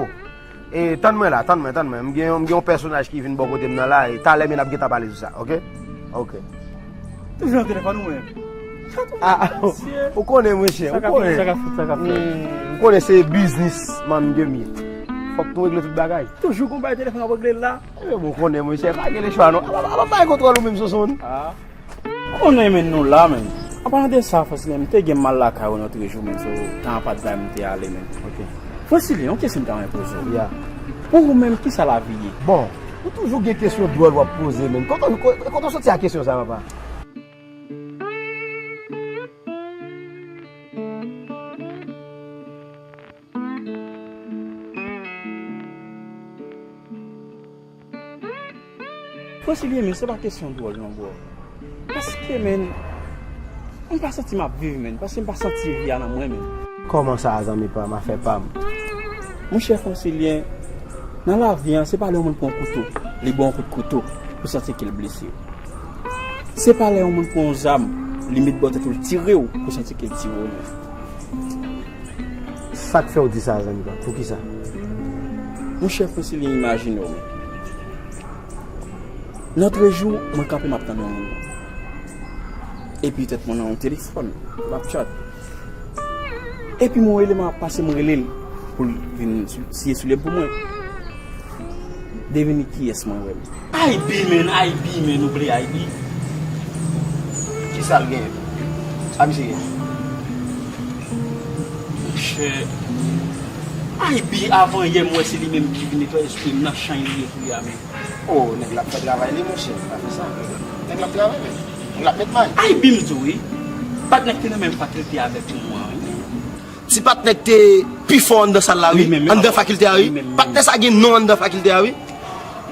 e, tann mwen la, tann mwen, tann mwen. M gen, m gen yon pèsonaj ki vin bò kote m nan la, e talè men n ap gentan pale sou sa, oke? Oke. Toujou nan telefòn ou menm. Ah, ah, ou konnen, monchè, ou konnen. Sa k ap fèt, sa k ap fèt. Hmm, ou konnen se biznismann ke m ye. Fòk nou regle tout bagay. Toujou gon bagay telefòn ap regle l la. Ebyen, bon, ou konnen, monchè, pa gen lechwa, non. Apa, apa, pa gen kontwòl ou menm, Sonson. Ah. Konnen, men nou la, men. An palan de sa, Francilien, m te gen mal lakay ou nan trejou, men, so, tan an pa t bay m te ale, men. Ok. Francilien, yon kesyon m ta renmen poze w. Ya. Pou ou menm, kisa lavi ye? Bon, ou toujou gen kesyon dwòl w ap poze, men. Kote w, ko-, kote w soti ak kesyon sa, papa? Francilien, men se pa kesyon dwòl non, bro. Paske, men, m pa santi m ap viv, men. Paske m pa santi vi a nan mwen, men. Kòman sa, zanmi pa m, afè pa m? Monchè Francilien, nan lavi a, se pa lè yon moun pran yon kouto, li ba w yon kout kouto, pou santi ke l blese. Se pa lè yon moun pran yon zam, li met bò tèt ou, l tire w, pou santi ke l tire w, non. Sa k fè w di sa, zanmi pa m? Poukisa? Monchè Francilien, imajine w, men. Lòtrejou, mwen kanpe, m ap tann yon moun. Epi tèt mwen nan yon telefòn, l ap chat. Epi m wè eleman ap pase, m rele l pou l vin sou-, siye soulye m pou mwen. Devine kiyès mwen wè m. Aybi, men, Aybi, men, nou ple Aybi. Kisa l genyen? Sa misye genyen? Monchè, Aybi, avan yè, m wè se li menm ki vin netwaye soulye m nan chan li ye koulye a, men. Oh, nèg la ap fè travay li, monchè. Pa fè sa. Nèg la ap travay, men. Nèg la ap met may. Aybi, m di w, wi. Patnè k te nan menm fakilte avèk nou an, wi. Ti patnè k te pi fò anndan sal la, wi, wi, menm, anndan fakilte a, wi. Wi, menm, patnè sa gen non anndan fakilte a, wi.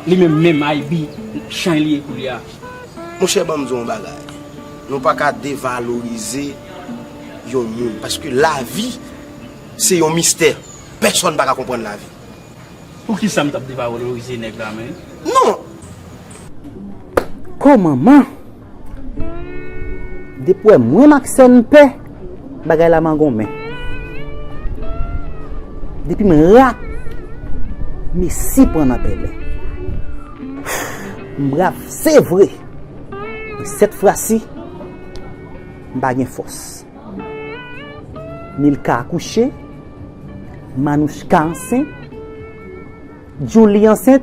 Li menm, menm, Aybi, chan li ye koulye a. Monchè, ban m di w yon bagay. Nou pa ka devalorize yon moun, paske lavi, se yon mistè. Pèsonn pa ka konprann lavi. Poukisa m t ap devalorize nèg la, men? Non! Kòman, man? Depi w wè mwen m ak sè m pè, bagay la mangonmen. Depi m rak, mesi pran nan pèlen. M brav, se vre. Men sèt fwa si, m pa gen fòs. Milka akouche, Manouchka ansent, Djoulie ansent.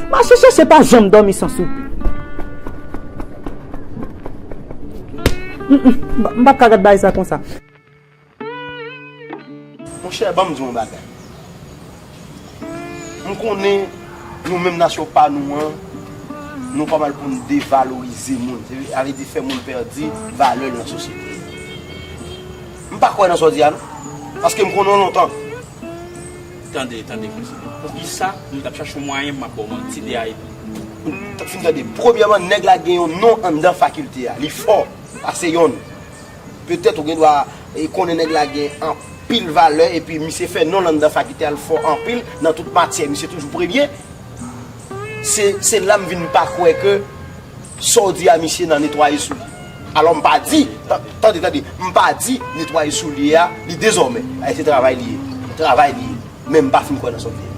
Mache chèche pa janm dòmi san soupe. Mm, mm, m p ap ka gad bagay sa konsa. Monchè, ban m di w yon bagay. M konnen nou menm nasyon pa nou an, Nou pa mal pou n devalorize moun. Se sa vle di fè moun pèdi valè l nan sosyete. M pa kwè nan sa w di a non. Paske m konnen w lontan. Tande, tande, Francis. Poukisa m t ap chache yon mwayen pou m ap ba w manti de A epi? M t ap fin tande. Premyèman, nèg la gen yon non anndan fakilte a. Li fò pase yonn. Petèt ou gen dwa e, konnen nèg la gen anpil valè epi misye fè non l anndan fakilte a, l fò anpil nan tout matyè. Misye toujou premye. Se, se la m vin pa kwè ke sa w di a misye nan netwaye soulye. Alò m pa di, ta- tande, tande, m pa di netwaye soulye a li dezòmè. Ay, se travay li ye. Travay li ye. Men m pa fin kwè nan sa w di a.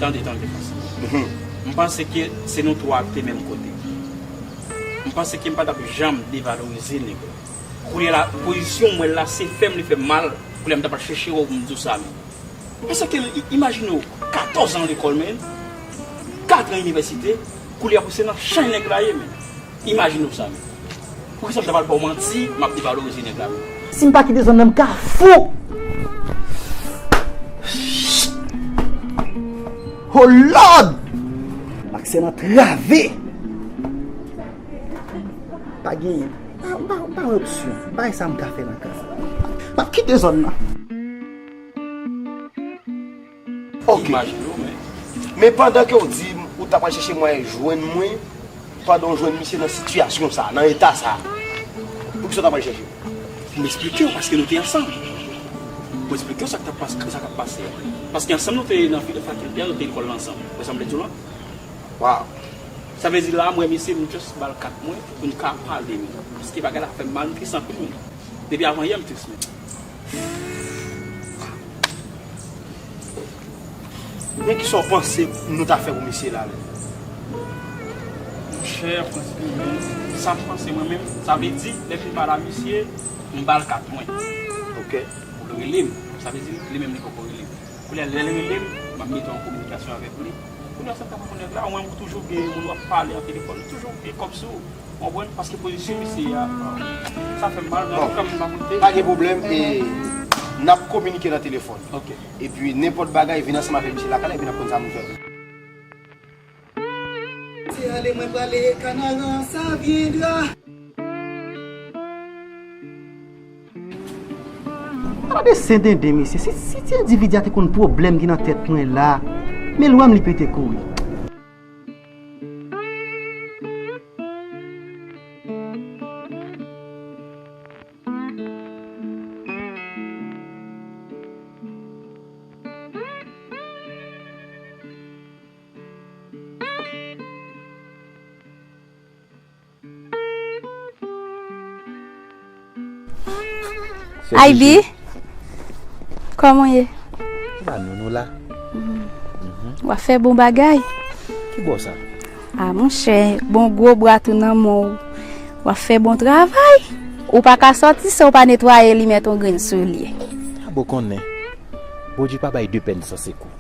Tande, tande, Francis. Mhm. M panse ke se nou twa ki te menm kote. M panse ke m pa t ap janm devalorize nèg la. Kounye a la, pozisyon mwen la, se fè m li fè m mal. Kounye a m ta pral chèche w pou m di w sa, men. Paske, i- imajine w, katòz an lekòl, men, kat an inivèsite, kounye a pou se nan chay nèg la ye, men. Imajine w sa, men. Poukisa m ta pral ba w manti, m ap devalorize nèg la, men? Si m pa kite zòn nan, m ka fou! Oh Lord! Max nan trave! Pa genyen. Pa, pa, pa opsyon. Bagay sa m ka fè nan ka sa. M ap kite zòn nan. Ok. Imajine w, men. Men pandan ke w di m ou ta pral chèche mwayen jwenn mwen, pandan w jwenn misye nan sitiyasyon sa, nan eta sa, poukisa w ta pral chèche m? Pou m eksplike w, paske nou te ansanm. Pou m eksplike w sa k t ap pas- sa k ap pase a. Paske ansanm nou te nan fi- fakilte a, nou te lekòl ansanm. Ou wè sa m vle di w la? Wow. Sa vle di la, mwen, mesye, m just ba l kat mwen pou n ka pale, men. Paske bagay la fè m mal, m tris anpil, men. Depi avan yè, m tris, men. Men kisa w panse nou ta fè pou mesye la, menm? Monchè, franchman, men, sa m panse mwen menm, sa vle di, lè m fin pale a misye, m ba l kat mwen. Ok. Pou l rele m. Sa vle di, li menm, li poko rele m. Kounye a, lè l rele m, m ap mete w an kominikasyon avèk li. Kounye a, sa m ka fè pou nèg la, ou menm ou toujou gen moun w ap pale an telefòn, ou toujou gen kòb sou ou. Ou konprann? Paske pozisyon misye a, sa fè m mal, men antouka, m pa koute. Pa gen pwoblèm, e n ap kominike nan telefòn. Ok. Epi, nenpòt bagay, vin ansanm avèk misye lakay la, epi n ap konn sa pou n fè. Se ale mwen prale, kanaran sa vyendra. Ala de sen denden, mesye. Si, si ti endividi a te konn pwoblèm ki nan tèt mwen la, men lwa m li pete kouri. Ivy, kòman w ye? Ba nou, nou la. W ap fè bon bagay. Ki bò sa? A, monchè, bon gwo bra tou nan men w. W ap fè bon travay. Ou pa ka sòti san w pa netwaye li, mèt yon grenn soulye. A, bon konnen. Bondye pa bay de pèn san sekou.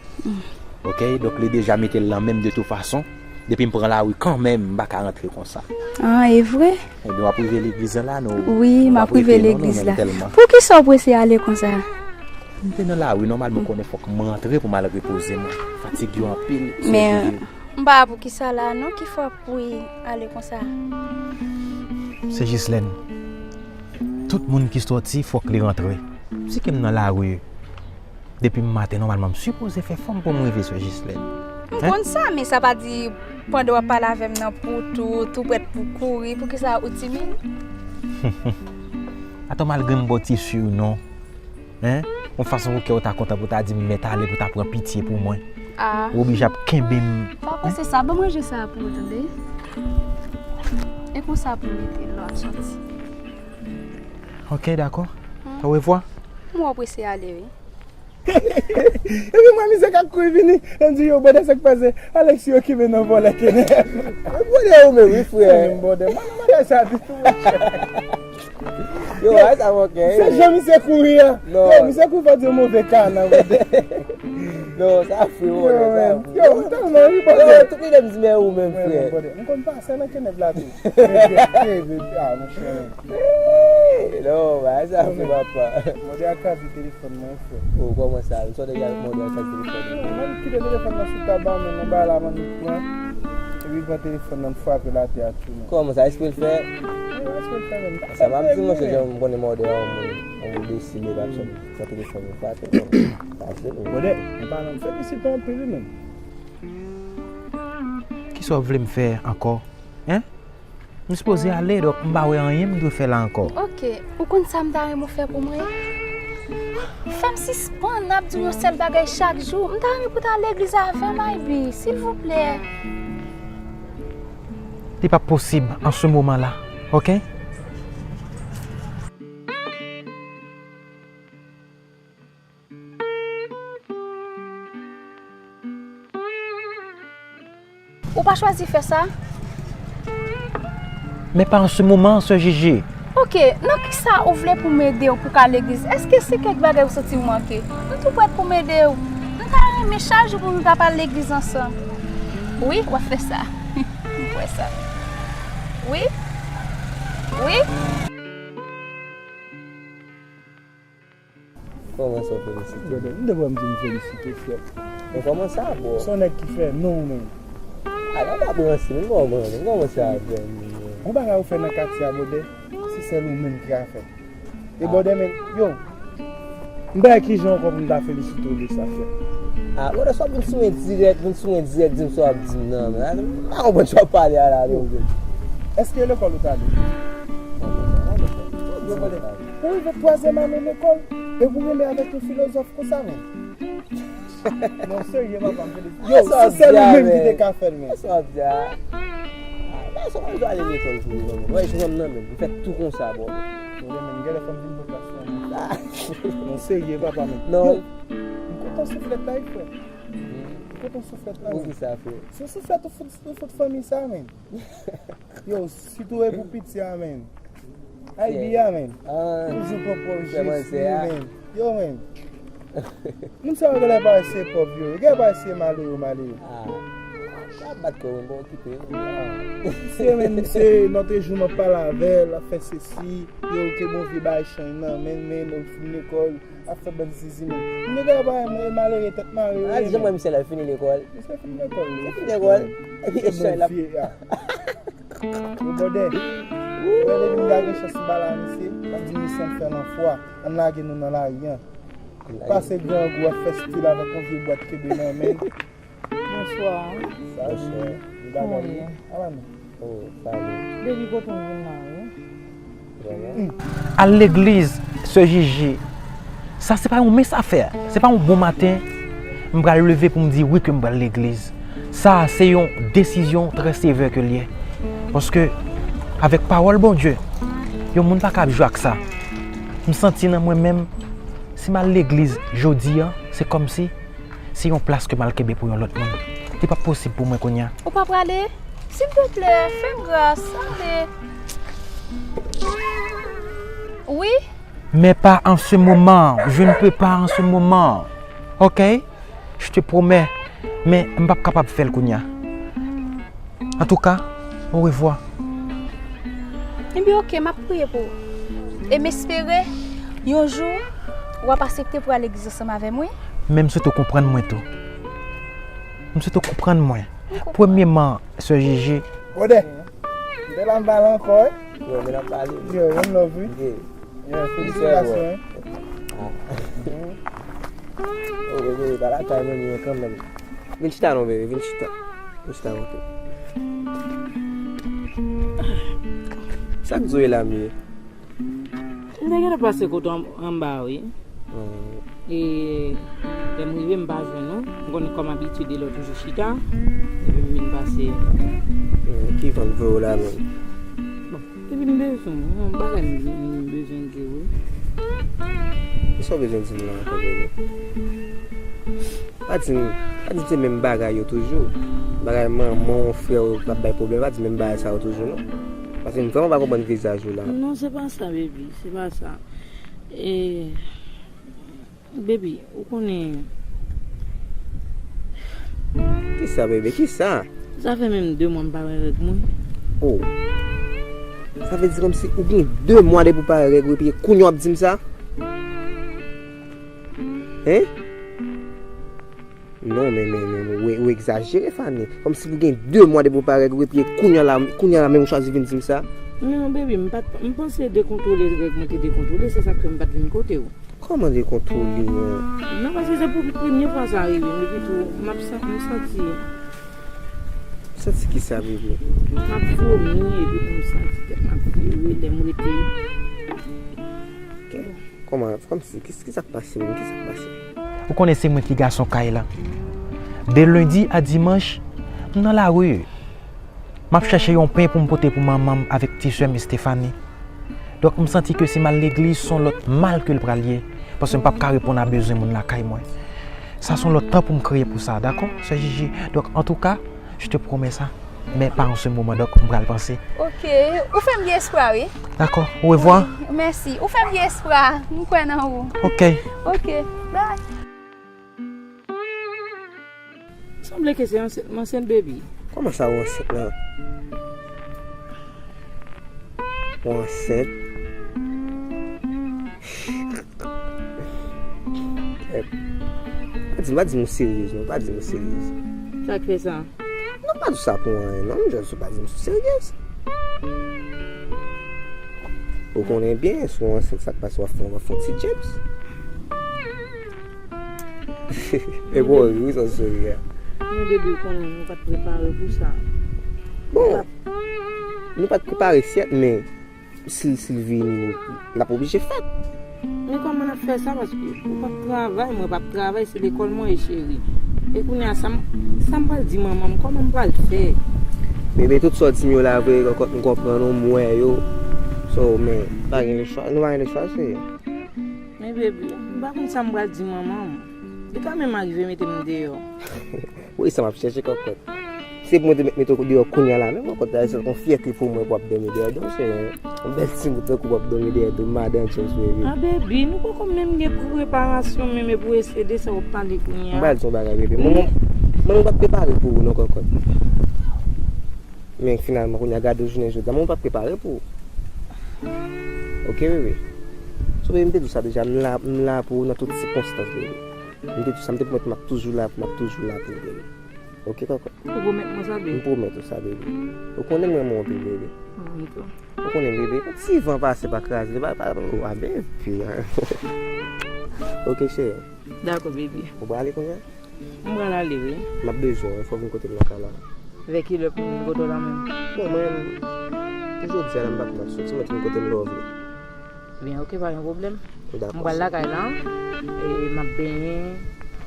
Ok, donk li deja mete l nan men m de tout fason. Depi m pran lari kanmenm, m pa ka rantre konsa. An, e vre? Ebyen, w ap rive legliz la, non? Wi, m ap rive legliz la. Poukisa w prese ale konsa? M te nan lari, nòmalman, ou konnen fòk m rantre pou m al repoze mwen. Fatig yo anpil. Men, m pa wè poukisa la, non, ki fè w ap kouri ale konsa. Se Jislèn. Tout moun ki sòti, fòk li rantre. Si ke m nan lari, depi m maten, nòmalman, m sipoze fè fòm pou m rive sou Jislèn. M konn sa, men sa pa di pandan w ap pale avè m nan pou tou, tou prèt pou kouri, poukisa ou timid? Atò, malgre m ba w ti surnom, en, yon fason pou kè w ta kontan, pou ta di m mèt ale, pou ta pran pitye pou mwen. A. Ou oblije ap kenbe m. Pa panse sa, ban manje sa pou ou, tande? E konsa pou m rete lè w ap sòti. Ok, dakò. Orevwa. M wè w prese ale, wi. Epi mwen, misye k ap kouri vini, l di, yo, brother, sa k pase? Alex, yo okipe nan vòlè kenèf. Brother ou menm, wi, frè. Menm brother. Mwen, mwen, bagay sa ditou, monchè. Yo, a sa, ok. Se jan misye kouri a. Non. Yo, misye kouri fò di move ka nan brother. Non, sa fre, brother, sa fre. Yo, m tèlman ri, brother. Yo, tout lide m di, men ou menm, frè. Mwen, brother. M konn pase nan kenèf la tou. Regrète, a, monchè. Hey, non, bagay sa fè papa. Mòde a kraze telefòn mwen, frè. Oh, kòman sa? M sonje deja mòde a kraze telefòn mwen. Mwen kite telefòn nan sou tab la, men nan bagay la, mwen pran. Epi Li pran telefòn nan, m frape l atè a tou, non. Kòman sa, espre l fè? Wi, espre l fè menm. Sa m ap di, monchè, jan m konnen mòde a yon moun, yon moun deside l ap sòti pran telefòn li frape l, non. Sa se nou. Bòdè, an palan, m felisite w anpil, wi, menm. Kisa w vle m fè ankò? Hein? M sipoze ale, donk m pa wè anyen m dwe fè la ankò. Ok, ou konn sa m ta renmen w fè pou mwen? Fè m sispann ap di w yon sèl bagay chak jou. M ta renmen pou w ta al legliz avè m, Ivy, silvouplè. Li p ap posib an se moman la, ok? Ou pa chwazi fè sa? Men pa an se moman, sè Jiji. Ok, nan kisa ou vle pou m ede w pou w ka al legliz? Èske se kèk bagay ou santi w manke? M tou prèt pou m ede w. M ta renmen chak jou pou nou ta al legliz ansanm. Wi, w ap fè sa. M kwè sa. Wi. Wi. Kòman sa, w felisite? Brother, m te wè m di m felisite w, frè. Men kòman sa, bro? Se yon nèg ki fè non, men. A, la pa branche, men kòman, men kòman sa, frè? Gon bagay ou fè nan katye a, brother, se sèl ou menm ki ka fè. E, brother, men, yo, m pa wè kijan ankò pou m ta felisite w de sa, frè. A, brother, sa w vin sou mwen dirèk, vin sou mwen dirèk, di m sa w ap di m nan, men. M pa konprann sa w ap pale a la, non, bro. Èske lekòl ou t ale? Yo, brother, pou rive twazyèm ane lekòl, e pou rele avèk yon filozòf konsa, men. Non, serye, papa, m felisite. Yo, se sèl ou menm ki te ka fè l, men. Sa w ap di a? Gason pa dwe ale lekòl pou li, non, men. Wè, jwenn nan, men. M fè tou konsa, bro. Brother, men, genlè fò m vin nan klas la, men. Non, serye, papa, men. Non. Yo, m kontan souflèt la, wi, frè. M kontan souflèt la, men. Poukisa, frè? Se yon souflèt ou fout, ou fout fanmi sa, men. Yo, sitou e pou piti a, men. Ayiti a, men. Toujou pran pòz Jezi, men. Yo, men. Moun sa yo genlè pa wè se pòv yo. Yo genlè pa wè se malere, malere. A, sa bat kò, men, bon, okipe yo. Misye, men, misye, lòt jou m ap pale avè l, l ap fè sesi. Yo, ke bon vye bay chay nan men, men, nou fin lekòl. Ap fè bann zizi, men. Nèg la pa renmen malere, tèt mare. A, di jan mwen, misye la fini lekòl. Misye fini lekòl, wi. Misye fini lekòl. Epi echay la. Yo, bòdè. Wè, depi m ta gen chans m pa la, misye. M ap di misye, ann fè nan fwa. Ann lage nou nan lari an. Pase grangou ap fè stil avèk yon vye bwat kenbe nan men. Bonswa. Sa se bagay. Kòman w ye? Ala nou. Oh, sa ale. Baby, kote w vin la, wi? Vrèman? Al legliz, sè Jiji. Sa se pa yon mens afè. Se pa yon bon maten m pral leve pou m di wi ke m pral legliz. Sa se yon desizyon trè sevè ke l ye. Paske avèk pawòl Bondye, yon moun pa kab jwe ak sa. M santi nan mwen menm, si m al legliz jodi a, se kòmsi se yon plas ke m al kenbe pou yon lòt moun. Li p ap posib pou mwen kounye a. Ou pa prale? Silvouplè, fè m gras, ale. Wi? Mais pas en ce moment. Je ne peux pas en ce moment. Ok? Je te promets. Men m p ap kapab fè l kounye a. Antouka, orevwa. Ebyen, oke, m ap priye pou ou. E m espere, yon jou, w ap aksepte pou al legliz ansanm avè m, wi. Men m swete w konprann mwen tou. M swete w konprann mwen. M konprann. Premyeman, sè Jiji. Brother, m te la m pale ankò, wi. Yo, men ap pale. Yo, one love, wi. Yeah. Yeah, felisitasyon, wi. Ah. Oh, bebe, pa lakay mwen, men kanmenm. Vin chita non, bebe, vin chita. Vin chita, ok. Sa k di w la, m ye? M te gentan pase kote w an-, anba, wi. E lè m rive, m pa jwenn ou. M konnen kòm abitye de lè w toujou chita. Epi m vin pase. Ki van voye w la menm? Bon, epi m bezwen w, yon bagay m, m bezwen di w wi. Kisa w bezwen di m la ankò, bebe? Pa di m, pa di m se menm bagay yo toujou. Bagay manman w, frè w k ap bay pwoblèm, pa di m menm bagay sa yo toujou non. Paske m vrèman pa konprann vizaj ou la. Non, se pa sa, baby, se pa sa. E, baby, ou konnen. Kisa, baby, kisa? Sa fè menm de mwa m pa wè règ mwen. Oh. Sa vle di kòmsi ou gen de mwa depi w pa wè règ ou, epi kounye a w ap di m sa? Hein? Non, men, men, men, men, ou, ou egzajere, Fanny. Kòmsi pou gen de mwa depi w pa règ, ou epi kounye a la, kounye a la menm ou chwazi vin di m sa. Men, baby, m pa t, m panse dekontwole règ mwen te dekontwole, se sa k fè m pa t vin kote w. Kòman dekontwole, an? Non, paske se pou premye fwa sa rive m, epi tou, m ap san-, m santi. Santi ki sa, bebe? M ap vomi, epi tou m santi tèt m ap vire, lè m rete. Kòman, kòmsi, ki, ki sa k pase menm? Ki sa k pase? Ou konnen se mwen ki gason kay la. De lendi a dimanch, m nan lari. M ap chèche yon pen pou m pote pou manman m avèk ti sè m Estefani. Donk, m santi ke si m al legliz, se yon lòt mal ke l pral ye. Paske m p ap ka reponn a bezwen moun lakay mwen. Sa se yon lòt tan pou m kreye pou sa, dakò, sè Jiji? Donk, antouka, je te promets ça. Men pa an se moman, donk, m pral panse. Ok, ou fè m gen espwa, wi. Dakò, orevwa. Wi, mèsi. Ou fè m gen espwa. M kwè nan ou. Ok. Ok, bye. Sanble ke se ansent, m ansent, baby. Kòman sa ou ansent la? Ou ansent? Eh, pa di, pa di m ou seryez, non, pa di m ou seryez. Sa k fè sa? Non, pa di sa pou anyen, non, m jwenn sou pa di m sou seryez. Ou konnen byen, si w ansent, sa k pase, w ap fè, w ap fè yon ti James. E bon, wi, sa w souri a. Men bebe, ou konnen, nou pa t prepare pou sa. Bon, nou pa t prepare, sèt, men si, si l vini, l ap oblije fèt. Men kòman n ap fè sa? Paske ou p ap travay, mwen p ap travay, se lekòl mwen ye, cheri. E kounye a, sa m, sa m pral di manman m, kòman m pral fè? Bebe, tout sa w di m yo la vre, kòkòt, m konprann ou, m wè yo. So, men, pa gen lechwa, nou pa gen lechwa, cheri. Men bebe, m pa konn sa m pral di manman m. Li ka menm arive mete m deyò. Wi, sa m ap chèche, kòkòt. Se pou mwen te met, mete w deyò kounye a la menm, kòkòt, se yon fyète pou mwen pou w ap dòmi dèyè do m, se yon bèl timoun tankou w ap dòmi dèyè do m, madan James, bebe. A, bebe, nou poko menm gen preparasyon menm, e pou esede sa w ap pale kounye a. M pral di yon bagay, bebe. Mwen, mwen, mwen, mwen pa t prepare pou ou non, kòkòt. Men finalman, kounye a, gade w jounen jodi a, mwen pa t prepare pou ou. Ok, bebe? So, bebe, m te di w sa deja, m la, m la pou ou nan tout sikonstans, bebe. M te di w sa, m te pwomèt m ap toujou la, m ap toujou la pou ou, bebe. Ok, kòkòt? Ou pwomèt mwen sa, bebe? M pwomèt ou sa, bebe. Ou konnen m renmen w anpil, bebe. Mwen tou. Ou konnen, bebe, yon ti van pase pa kraze li, pa, pa, pa, bebe. Ok, cheri. Dakò, bebe. Ou prale kounye a? M pral ale, wi. M ap bezwen w, fò w vin kote m nan kay la. Vè kilè pou m vin kote w la menm? Bon, mwen, jodi a la, m pa t mal soti, mwen te vin kote m lè w vle. Byen, ok, pa gen pwoblèm. Dakò. M pral lakay la, e m ap benyen,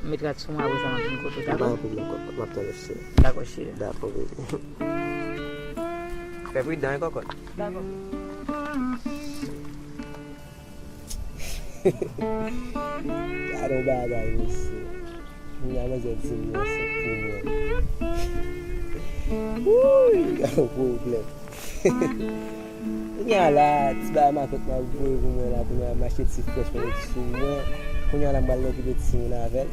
m met rad sou mwen, apre sa m ap vin kote w, dakò? Pa gen pwoblèm, kòkòt, m ap tann ou, cheri. Dakò, cheri. Dakò, bebe. Fè pridan, wi, kòkòt. Dakò. Gade yon bagay, mesye. Kounye a manzè di m li ansent pou mwen. Wouy, gade yon pwoblèm. Kounye a la, ti bagay makòt m ap voye pou mwen la, kounye a m achte ti frèch mwen met sou mwen. Kounye a la m pral okipe timoun avè l.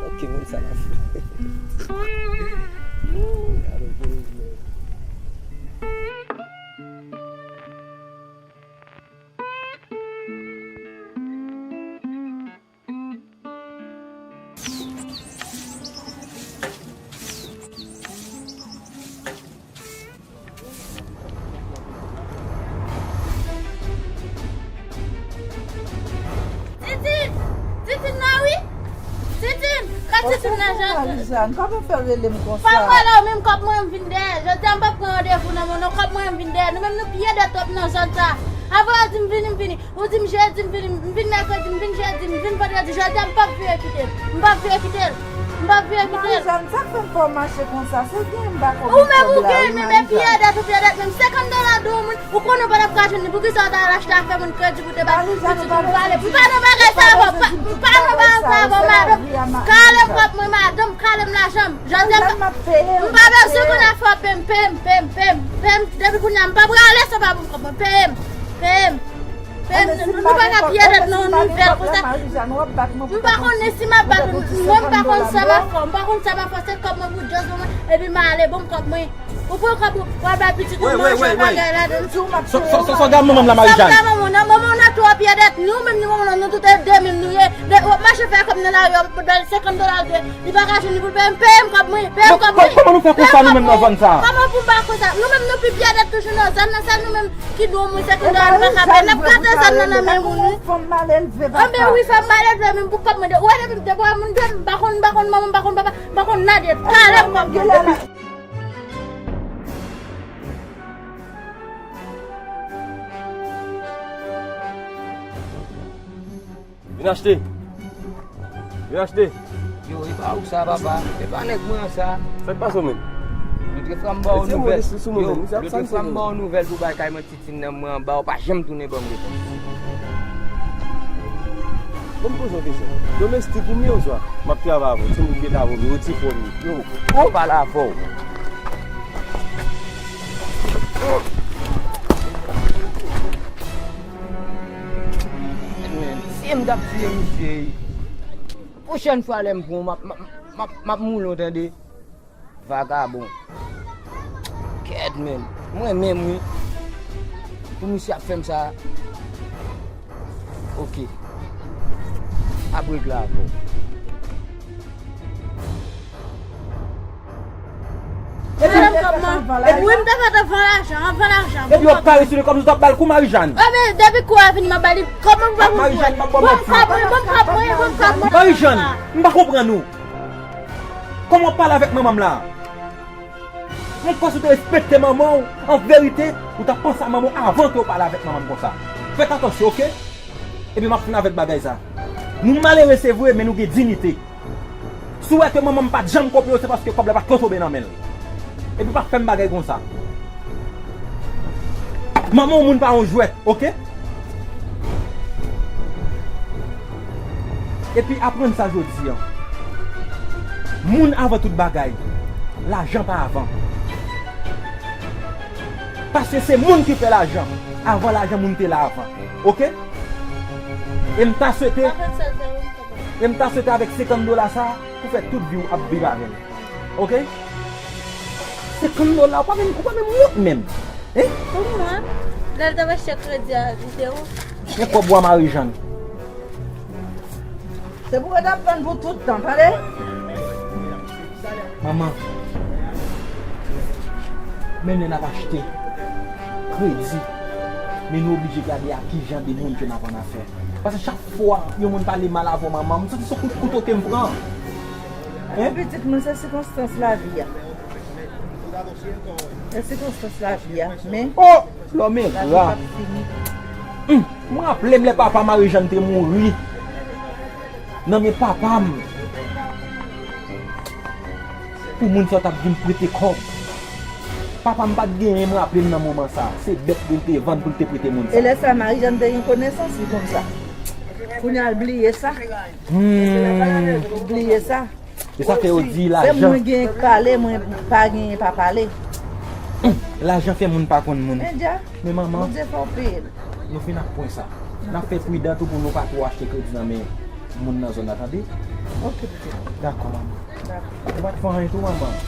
Ok, moun sa la fou. Gade yon pwoblèm. Titine! Titine la wi! Titine! Ka Titine nan jan? Kòman w fè rele m konsa? Pa m rele w menm, kòb mwen m vin dèyè. Jodi a m p ap pran randevou nan men w non, kòb mwen m vin dèyè. Nou menm nou pye dèt twòp nan zòn sa. Avan yo di m vini, m vini. Ou di m jedi, m vini, m vin mèkredi, m vin jedi, m vin vandredi, jodi a m p ap vire kite l. M p ap vire kite l. M p ap vire kite l. Marijàn, sa k fè m fè w mache konsa? Se gen m pa konn. Ou menm ou gen menm epi edet, ou pi edet menm senkant dola de yon moun, ou konnen w pa t ap ka jwenn li. Poukisa w ta al achte afè moun kredi pou te bay pitit ou pou ale? M pa nan bagay sa avè w, m pa nan bagay sa avè w, madanm. Kale m kòb mwen, madanm, kale m lajan m. Jodi a m pa bezwen konn afè w, peye m, peye m, peye m, peye m, peye m. Depi kounye a m p ap rale san pa ban m kòb mwen, peye m, peye m. Nou pa ka pye tèt nan yon nivo konsa. M pa konnen si m ap bat ou, mwen m pa konn sa m ap fè, m pa konn sa m ap fè, se kòb mwen pou djòz mwen, epi m ale, ban m kòb mwen. Ou pran kòb ou, w al bay pitit ou manje, bagay ladan. Sa w gade manman m la, Marijàn? Sa m gade manman w nan, manman w nan twò pye tèt. Nou menm, nou manman w nan, nou tout e de menm nou ye. W ap mache fè kòb nan lari a, w ap bay l senkant dola, l dwe. Li pa ka jwenn li pou l peye m, peye m kòb mwen, peye m kòb mwen. Kòman nou fè konsa nou menm nan zòn sa? Kòman pou m pa konsa? Nou menm nou pi pye tèt toujou nan zòn nan, sèl nou menm ki dwe omwen senkant dola, nou pa ka peye, n ap gate zòn nan nan men moun wi. Anben wi, fanm malelve, men pou kòb mwen de, ou wè depi m te bwè moun de, m pa konn, m pa konn manman, m pa konn papa, m pa konn nade, talè m kòb mwen depi. Vin achte. Vin achte. Yo, e pa ou sa, papa. E pa nèg mwen an sa. Sa k pase w menm? Lòt fwa m ba w nouvèl. Yo, lòt fwa m ba w nouvèl pou bay kay mwen, titin nan mwen anba, ou pa janm tounen ban m repons. Ban m poze yon kesyon. Domestik ou m ye oswa m ap travay avè w? Timoun ki ta vomi, ou ti fò m ye. Yo, ou pale avè w. Men, si m t ap tiye misye, pwochèn fwa lè m pran w, m ap, m ap, m ap, m ap moule w, tande. Vagabon. Kèt, men. Mwen menm, wi. Pou misye ap fè m sa. Oke. Ap regle avè w. Epi, epi wi, m ta fè te van lajan, an van lajan. Epi w ap kare sou li kòmsi w t ap ba l kou Marijàn. Enben, depi kou a vini, m ap ba li. Kòman m va pou Marijàn, m ap ba w manti. Bon, kòb mwen, bon, kòb mwen, bon, kòb mwen. Marijàn, m pa konprann ou. Kòman w ap pale avèk manman m la? Mwen kwè si w te respekte manman w, an verite, ou t ap panse a manman w avan ke w pale avèk manman m konsa. Fèt atansyon, oke? Epi m ap fin avèk bagay sa. Nou malere, se vre, men nou gen diyite. Si w wè ke manman m pa t janm kope w, se paske kòb la pa t ko tonbe nan men l. Epi pa fè m bagay konsa. Manman w moun pa yon jwèt, oke? Epi aprann sa jodi a. Moun avan tout bagay. Lajan pa avan. Paske se moun ki fè lajan. Avan lajan, moun te la avan. Oke? E m ta swete, e m ta swete avèk senkant dola sa, pou fè tout vi w ap viv avè l. Oke? Senkant dola, ou pa menm, ou pa menm wont menm. Hein? Pou mwen, lè l t ap achte kredi a, li te wont. Men kòb wa Marijàn. Se pou yo t ap vann pou tout tan, tande? Manman, men lè n ap achte kredi, men nou oblije gade a ki jan de moun ke n ap annafè. Paske chak fwa yon moun pale mal avè w, manman, m santi se kout kouto ke m pran. Hein? Pitit mwen, se sikonstans lavi a. Se sikonstans lavi a, men. Oh! Lòm e ra. Lavi p ap fini. Hum, m raple m lè papa Marijàn te mouri nan men papa m. Pou moun sa w t ap vin prete kòb. Papa m pa t genyen, m raple m nan moman sa. Se bèt li te vann pou l te prete moun sa. E lè sa, Marijàn te gen konesans li konn sa. Kounye a l bliye sa. Hmm. L bliye sa. Se sa fè yo di lajan. Se mwen gen k pale, mwen pa genyen pa pale. Hum, lajan fè moun pa konn moun. Men manman, Bondye fè w peye l. Nou fin ak pwen sa. N ap fè pridan tou pou nou pa twò achte kredi nan men moun nan zòn nan, tande? Oke, pitit. Dakò, manman. Dakò. Ou pa t fè anyen tou, manman?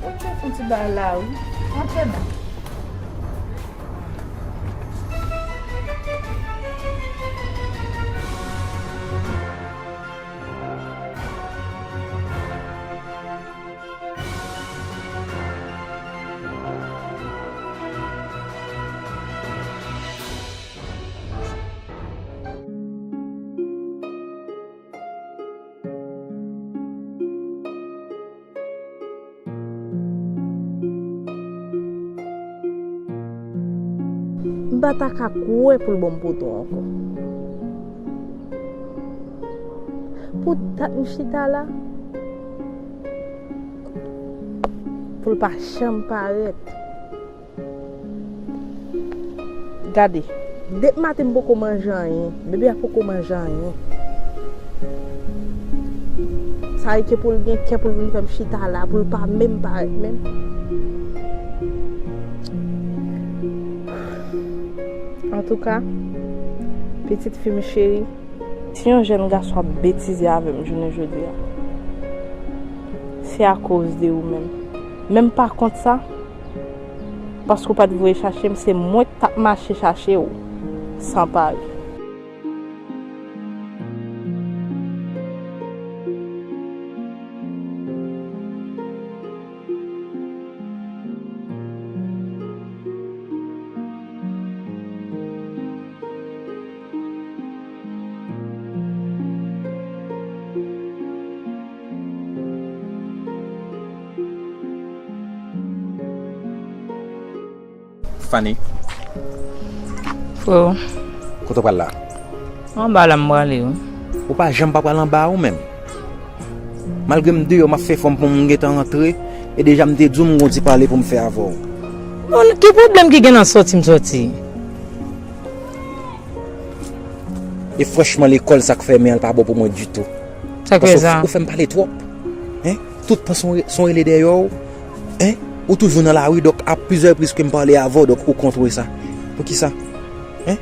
Ou te fè yon ti bagay la, wi. Antre non. M pa ta ka kwè pou l ban m poto ankò. Pou dat m chita la, pou l pa janm parèt. Gade, depi maten m poko manje anyen, bebe a poko manje anyen. Sa e ke pou l gen kè pou l vin fè m chita la, pou l pa menm parèt menm. Antouka, Pitit fi m cheri, si yon jèn gason ap betize avè m jounen jodi a, se akoz de ou menm. Men m pa kont sa, paske w pa t voye chache m, se mwen k t ap mache chache w san pare. Fanny. Freo. Kote w pral la? Anba la m prale wi. Ou pa janm pa pral anba a ou menm. Malgre m deyò m ap fè fòm pou m gentan rantre, e deja m te di w m gon ti pale pou m fè avè w. Bon, ki pwoblèm ki gen nan sòti m sòti? E franchman, lekòl sa k fèmen an, l pa bon pou mwen ditou. Sa k fè sa? Paske ou, ou fè m pale twòp. Hein? Tout tan se yon re-, se yon rele dèyè w. Hein? Ou toujou nan lari, donk a plizyè repriz ke m pale avè w, donk ou kontwole sa. Poukisa? Hein?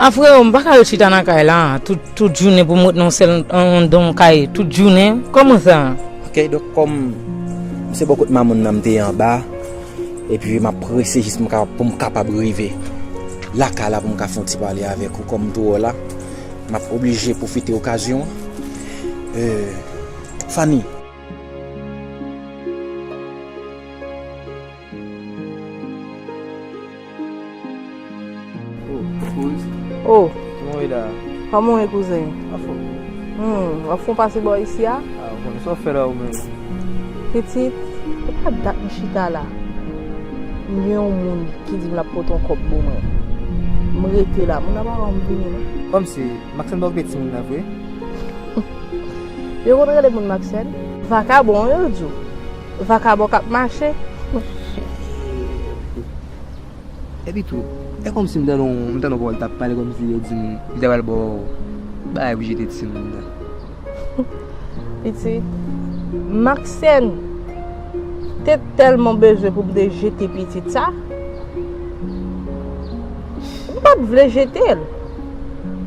A freo, m pa ka ret chita nan kay la, tout, tout jounen pou m ret nan sèl, anndan yon kay, tout jounen. Kòman sa? Ok, donk kòm m se bò kot mamoun nan m te ye anba, epi m ap prese jis pou m ka, pou m kapab rive lakay la pou m ka fè yon ti pale avèk ou, kòm m tou wè w la, m ap oblije pwofite okazyon an. Euh, Fanny. Oh, kouz. Oh. Kòman w ye la? Kòman w ye, kouzen? Anfòm. Hmm, w ap fè yon pase bò isi a? Ah, ou konnen sa w fè la ou menm. Pitit, e pa dat m chita la. M gen yon moun ki di m l ap pote yon kòb pou mwen. M rete la, moun nan pa wè m vini non. Kòmsi, Maxène pa okipe timoun nan vre? Yo konn rele moun Maxène? Vakabon, yo di w. Vakabon k ap mache. Epi tou, e kòmsi m tande yon, m tande yon pawòl t ap pale kòmsi yo di m, li ta pral ba w bagay pou jete timoun nan. Pitit, Maxène te tèlman bezwen pou m te jete pitit sa, m pa t vle jete l.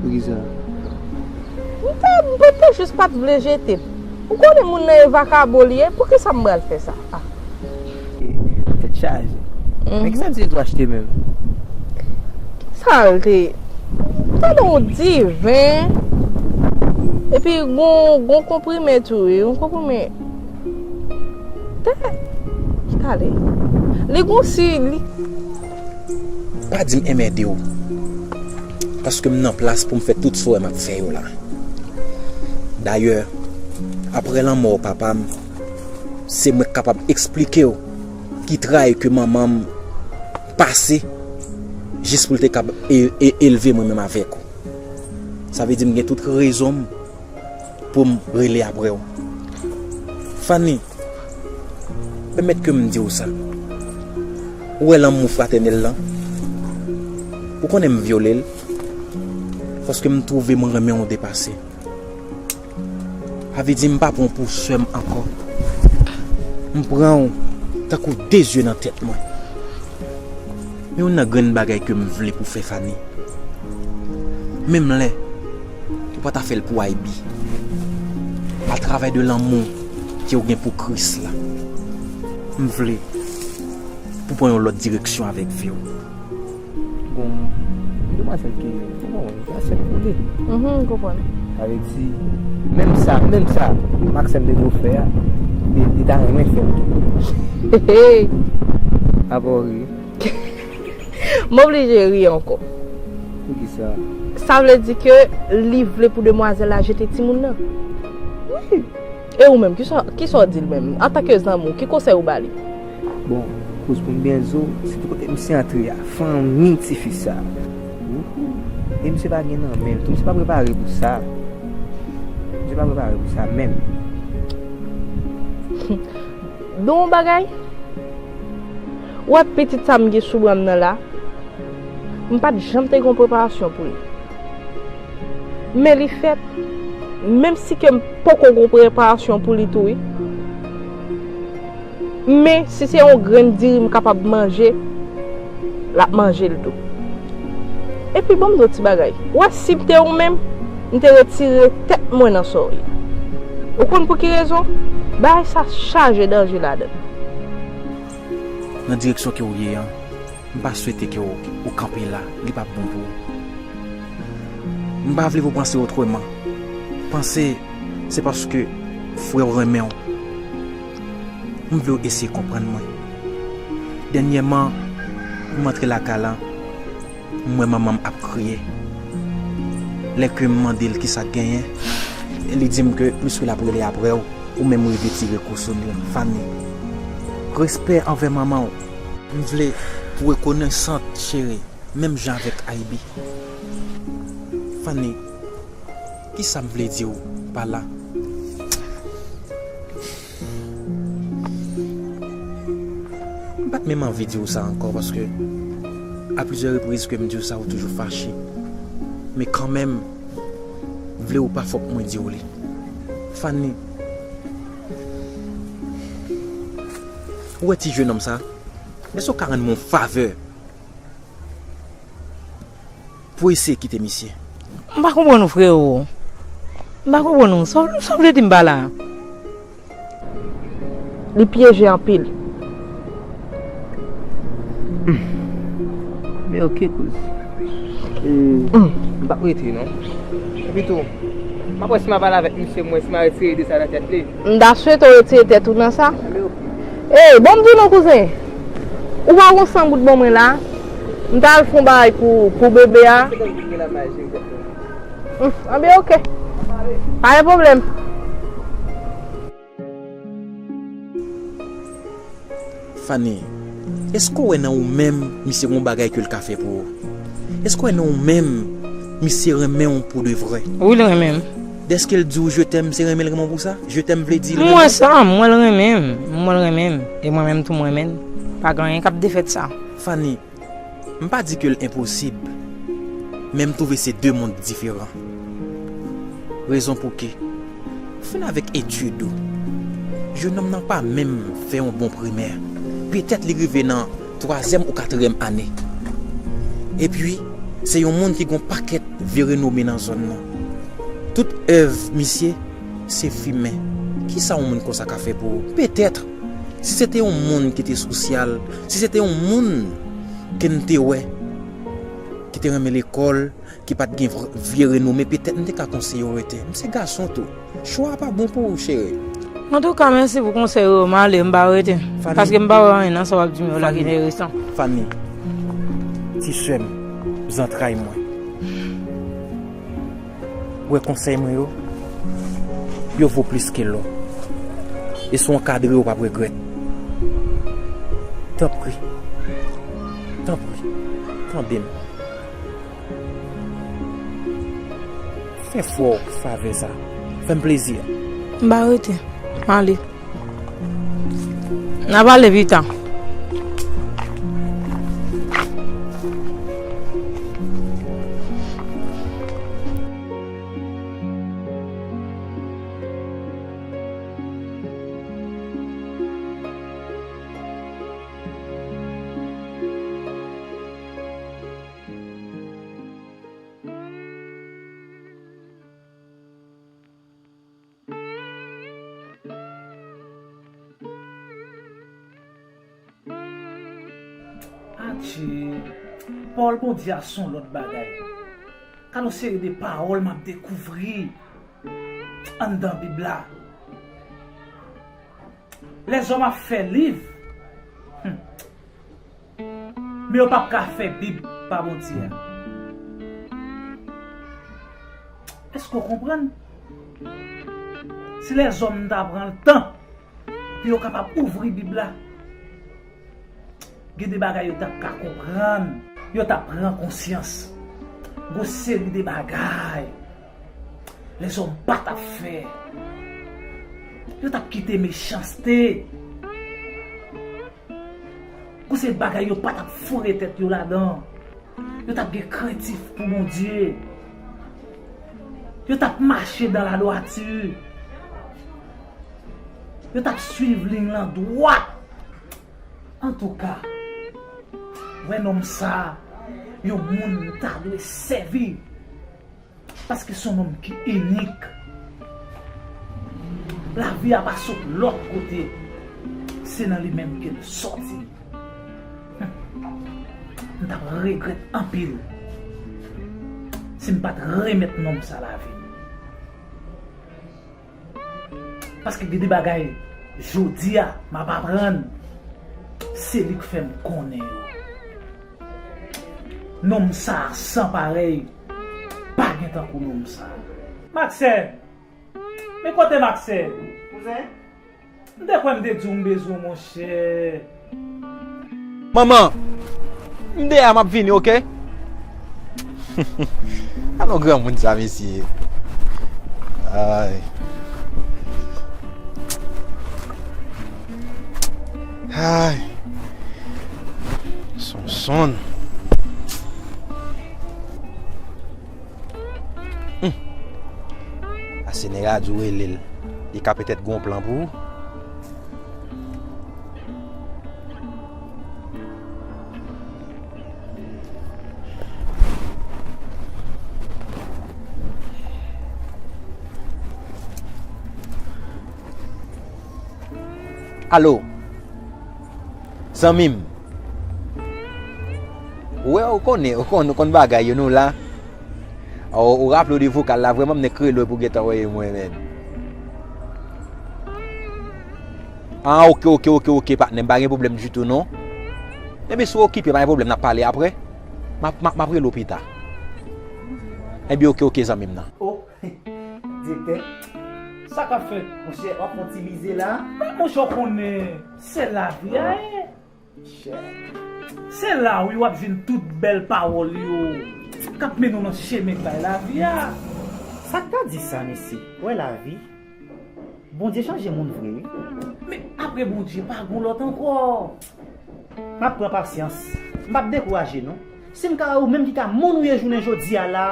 Poukisa? M te, m te jis pa t vle jete l. Ou konnen moun nan e vakabon li ye, poukisa m pral fè sa? Ah. Tèt chaje. Mhm. Men kisa m te dwe achte menm? Kisa l te? Tande yon diven. Epi gon, gon konprime tou, wi, yon konprime. Tè, tande. Li gon si, li. Pa di m enmède w. Paske m nan plas pou m fè tout sa w wè m ap fè yo la. Dayè, aprè lanmò papa m, se mwen k kapab eksplike w ki tray ke manman m pase jis pou l te kab e, e, elve mwen menm avèk ou. Sa vle di m gen tout rezon m pou m rele aprè w. Fanny, pèmèt ke m di w sa. Ou wè lanmou fratènèl lan? Ou konnen m vyole l? Paske m twouve m renmen w depase. Sa vle di m pa pran w pou sè m ankò. M pran w tankou de zye nan tèt mwen. Men youn nan grenn bagay ke m vle pou fè Fanny. Menm lè ou pa ta fè l pou I B. Atravè de lanmou ke w gen pou Kris la. M vle pou pran yon lòt direksyon avèk vi w. Gon demwazèl ki, bon, sa sèt koule. Mhm, m konprann. Sa vle di, menm sa, menm sa, Maxène te dwe fè a, li, li ta renmen fè l tou. Hey! Apa w ri? M oblije ri ankò. Poukisa? Sa vle di ke li vle pou demwazèl la jete timoun nan. Wi. E ou menm, kisa, kisa w di l menm? Antanke zanmi w, ki konsèy ou ba li? Bon, kouz pou m byen di w, se te kote misye antre a, fanmi tifi sa. Wouhou. E misye pa gen nan men l tou, misye pa prepare pou sa. Misye pa prepare pou sa menm. Bon bagay. Ou wè pitit sa m gen sou bra m nan la, m pa t janm te gen yon preparasyon pou li. Men li fèt, menm si ke m poko gen yon preparasyon pou li tou wi. Men si se yon grenn diri m kapab manje, l ap manje l tou. Epi, ban m di w ti bagay. Ou wè, si m te ou menm, m te retire tèt mwen nan sa w ye. Ou konn pou ki rezon? Bagay sa chaje danje ladan l. Nan direksyon ke w ye an, m pa swete ke w, ou kanpe la, li p ap bon pou ou. M pa vle pou w panse otreman. Panse se paske frè w renmen w. M vle w eseye konprann mwen. Dènyèman, m antre lakay la, m wè manman m ap kriye. Lè ke m mande l kisa k genyen, li di m ke misye l ap rele apre w, ou menm rive tire kou sou li. Fanny, respè anvè manman w. M vle ou rekonesant, cheri, menm jan avèk Aibi. Fanny, kisa m vle di w pa la? M pa t menm anvi di w sa ankò, paske a plizyè repriz ke m di w sa, ou toujou fache. Men kanmenm, m vle ou pa fòk mwen di w li. Fanny, ou wè ti jenòm sa? Èske w ka rann mwen yon favè pou eseye kite misye? M pa konprann ou, freo. M pa konprann ou. Sa w, sa w vle di m pa la? Li pyeje anpil. Men oke, kouz. E, m p ap rete, non. Epi tou, m ap wè si m a pale avèk misye, m wè si m a retire ide sa nan tèt li. M ta swete w retire tèt ou nan sa. Ey, bon, m di w non, kouzen. Ou pa gon san goud ban mwen la. M ta al fè yon bagay pou, pou bebe a. Hum, anben, oke. Pa gen pwoblèm. Fanny, èske w wè nan ou menm misye gon bagay ke l ka fè pou ou? Èske w wè nan ou menm misye renmen w pou de vrè? Wi, l renmen m. Dèske l di w je t'aime, se renmen l renmen w pou sa? Je t'aime vle di l renmen w? M wè sa, m wè l renmen m. M wè l renmen m. E mwen menm tou, m renmen l. Pa gen anyen k ap defèt sa. Fanny, m pa di ke l enposib, men m twouve se de mond diferan. Rezon pou ki, ou fin avèk etid ou, jenòm nan pa menm fè yon bon primè. Petèt li rive nan twazyèm ou katriyèm ane. Epi, se yon moun ki gon pakèt vye renome nan zòn nan. Tout èv misye, se fimen. Kisa yon moun konsa ka fè pou ou? Petèt, si se te yon moun ki te sosyal, si se te yon moun ke n te wè, ki te renmen lekòl, ki pa t gen vr-, vye renome, petèt m te ka konseye w rete. M se gason tou. Chwa a pa bon pou ou, cheri. Antouka, mèsi pou konsèy yo, m ale, m pa rete. Fanny. Paske m pa wè anyen nan sa w ap di m yo la ki enteresan. Fanny, ti sè m, zantray mwen. Ou wè konsèy mwen yo, yo vo plis ke lò. E si w ankadre yo, w p ap regrèt. Tanpri, tanpri, tande m. Fè frè w favè sa. Fè m plezi. M pa rete. M ale. N a pale pita. Adje, pawòl Bondye a se yon lòt bagay. Gade yon seri de pawòl m ap dekouvri anndan Bib la. Lèzòm ap fè liv. Hmm. Men yo p ap ka fè Bib pa Bondye a. Èske w konprann? Si lèzòm ta pran tan pou yo kapab ouvri Bib la, gen de bagay yo t ap ka konprann, yo t ap pran konsyans. Gon seri de bagay lèzòm pa t ap fè. Yo t ap kite mechanste. Gon seri bagay yo pa t ap foure tèt yo ladan. Yo t ap gen krentif pou Bondye. Yo t ap mache dan ladwati. Yo t ap swiv liy lan dwat. Antouka, wè nonm sa a, Yon moun m ta dwe sèvi. Paske se yon nonm ki inik. Lavi a pa sot lòt kote. Se nan li menm ke l sòti. M t ap regrèt anpil si m pa t remèt nonm sa lavi m. Paske gen de bagay, jodi a, m ap aprann. Se li k fè m konnen yo. Nonm sa a san parèy. Pa gen tankou nonm sa a. Maksè! Men kote Maksè? Kouzen? M te kwè m te di w m bezwen w, monchè. Manman, m deyò, m ap vini, oke? Alon granmoun sa, mesye. Ay. Ay. Sonson. Hmm. Ase nèg la di w rele l. Li ka petèt gon plan pou ou. Alo. Zanmi m. Ou wè, ou konnen, ou konn, ou konn bagay yo, nou la. Ou, ou raple w de vokal la, vrèman, m nèk rele w pou gentan voye mwen, menn. Ah, oke, oke, oke, oke, patnè m, pa gen pwoblèm ditou, non. Ebyen, si w okipe, pa gen pwoblèm, n ap pale apre. M ap, m ap, m ap rele w pita. Ebyen, oke, oke, zanmi m nan. Oh, direktè. Sa k ap fèt? Monchè, w ap fè yon ti mize la? Men monchè, w konnen, se lavi a ye. Chè. Se la wi w ap jwenn tout bèl pawòl yo k ap mennen w nan chemen k bay lavi a. Sa k ta di sa, mesye? Wè lavi. Bondye chanje moun vre wi. Men apre Bondye, pa gon lòt ankò. M ap pran pasyans. M p ap dekouraje non. Si m ka wè ou menm ki ka moun ou ye jounen jodi a la,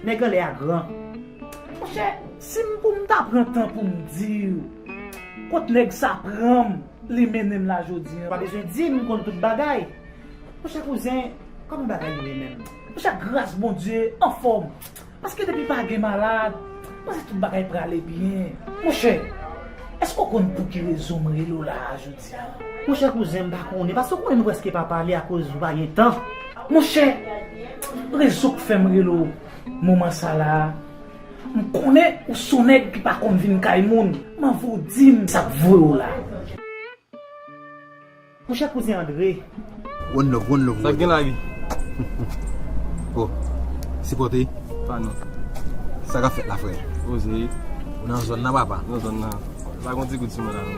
nèg anlè a gran. Monchè, si m pou m ta pran tan pou m di w kot nèg sa pran m, li mennen m la jodi a. Pa bezwen di m, m konn tout bagay. Monchè kouzen, kòman bagay yo ye menm? Monchè, gras Bondye, anfòm. Paske depi pa gen malad, m panse tout bagay prale byen. Monchè, èske w konn pou ki rezon m rele w la a jodi a? Monchè kouzen, m pa konnen, paske w konnen nou prèske pa pale akoz ou pa gen tan. Monchè, rezon k fè m rele w moman sa la a, m konnen ou se yon nèg ki pa konn vin kay moun, m anvi w di m sa k voye w la. Monchè kouzen Andre. One love, one love. Sa k gen lavi? Oh, sipòte. Pa non. Sa k ap fèt la, frè? Poze. Ou nan zòn nan, papa? Nan zòn nan. Pa gon ti goud sou mwen la non.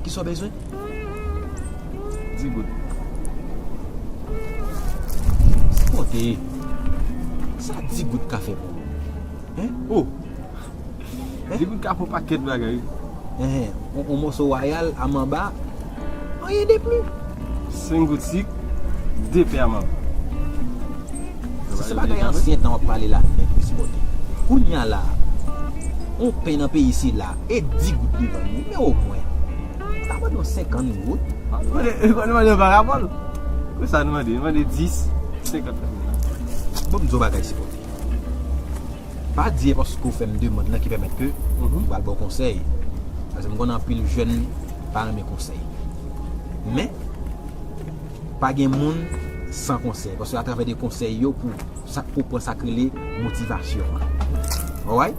Kisa w bezwen? Di goud. Sipòte. Sa di goud ka fè pou ou? Hein? Oh! Hein? Di goud ka fè yon pakèt bagay wi. Hein, yon, yon mòso wayal a manba. Anyen de plis. Senk goud sik, de pen a manba. Se, se bagay ansyen tan w ap pale la nèt wi, sipòte. Kounye a la, yon pen nan peyi sila, e di goud li vann wi, men omwen. Sa mande yon senkant goud. Mande, mande, mande yon parabòl. Pou sa nou mande, nou mande dis, senkant. Bon, m di w bagay, sipòte. Pa di e paske w fè m demann lan ki pèmèt ke m pral ba w konsèy. Paske m konnen anpil jèn pa renmen konsèy. Men, pa gen moun san konsèy. Paske atravè de konsèy yo pou sa, pou pran sa k rele motivasyon an. Alright?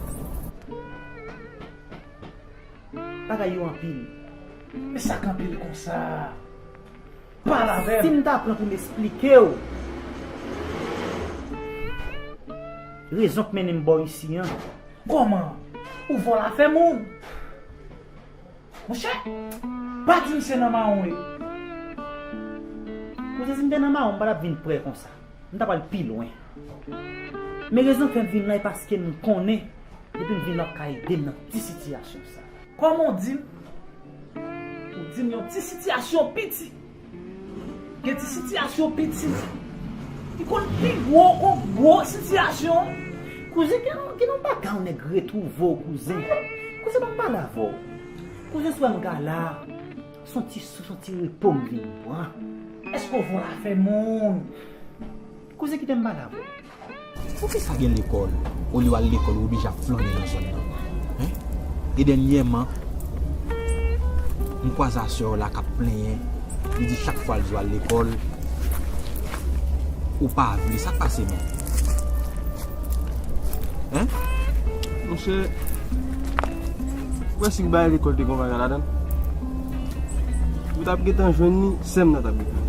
Bagay yo anpil. Men sa k anpil konsa? Pale avè m. Si m ta pran pou m esplike w rezon k mennen m bò isi an. Kòman? Ou vòlò afè moun? Monchè, pa di m se nan mawon wi. Kouzen, si m te nan mawon, m pa t ap vin prè konsa. M ta pral pi lwen. Men rezon k fè m vin la, e paske m konnen, depi m vin la, w ka ede m nan ti sitiyasyon sa. Kòman w di m? Ou di m yon ti sitiyasyon piti. Gen ti sitiyasyon piti ki konn pi gwo kon gwo sitiyasyon. Kouzen, gen yon, gen yon bagay yon nèg retwouve w, kouzen. Kouzen, ban m pale avè w. Kouzen, si w wè m gala, se yon ti sou, se yon ti repo m vin pran. Èske w vo lafè moun? Kouzen, kite m pale avè w. Poukisa gen lekòl, olye w al lekòl, ou oblije ap flannen nan zòn nan? Hein? E dènyèman, m kwaze a sè w la k ap plenyen. Li di chak fwa l di w al lekòl, ou pa vle. Sa k pase menm? Hein? Monchè, ou wè si w bay lekòl te gen yon bagay ladan l, ou t ap gentan jwenn li, sè m nan t ap gentan.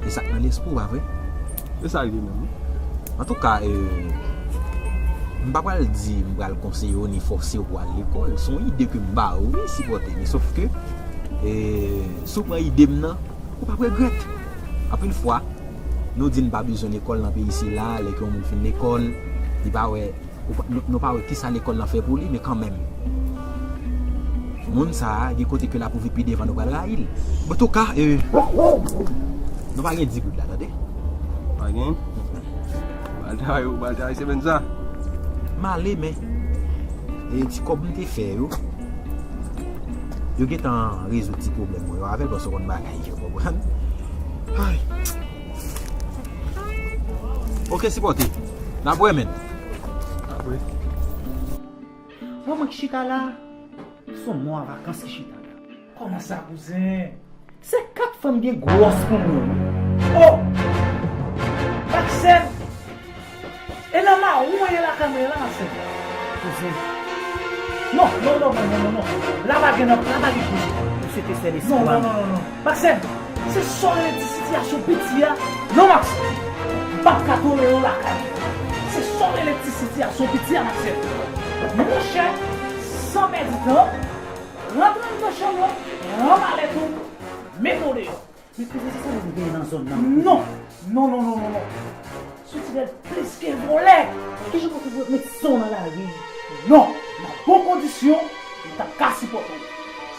E sa k nan lespri w, pa vre? E sa l ye menm, wi. Antouka, euh, m pa pral di m pral konseye w ni fòse w pou al lekòl. Se yon ide ke m ba w, wi, sipòte. Men sòf ke, euh, si w pran ide m nan, ou p ap regrèt. Anpil fwa, nou di n pa bezwen lekòl nan peyi sila, lè ke yon moun fin lekòl, li pa wè Ou pa- nou, nou pa wè kisa lekòl lan fè pou li, men kanmenm. Moun sa a, gen kote ke l ap rive pi devan, nou pral rayi l. Antouka, euh, nou pa gen di goud la, tande? Pa gen? Ou pral travay, ou pral travay semèn sa? M ale, men, e ti kòb m te fè yo, yo gentan rezoud ti pwoblèm mwen yo avè l, paske w konn bagay yo, konprann? Ay. Ok, sipòte. N ap wè, menn. Apre. Wè mwen ki chita la. Se yon mò a vakans ki chita la. Kòman sa, kouzen? Se kat fanm byen gwòs pou mwen. Oh! Maksèm! E nan mawon mwen ye lakay mwen la, Maksèm. Kouzen. Non, non, non. La pa gen, non, la pa gen kouzen. Ou se te sèl espwa m. Non, non, non, non, non. Maksèm, se sa w rele ti sitiyasyon piti a? Non, Maksèm. M p ap ka tolere w lakay mwen. Se sa w rele ti sitiyasyon piti a, Maksèm. Monchè, san pèdi tan, rantre anndan chanm lan, rann malèt ou, mete w deyò. Men kouzen, se sa nou genyen nan zòn nan? Non! Non, non, non, non, non. Sou ti bèl plis ke vòlè. Kijan w ka fè pou met san w nan lari? Non! Nan bon kondisyon, m t ap ka sipòte w.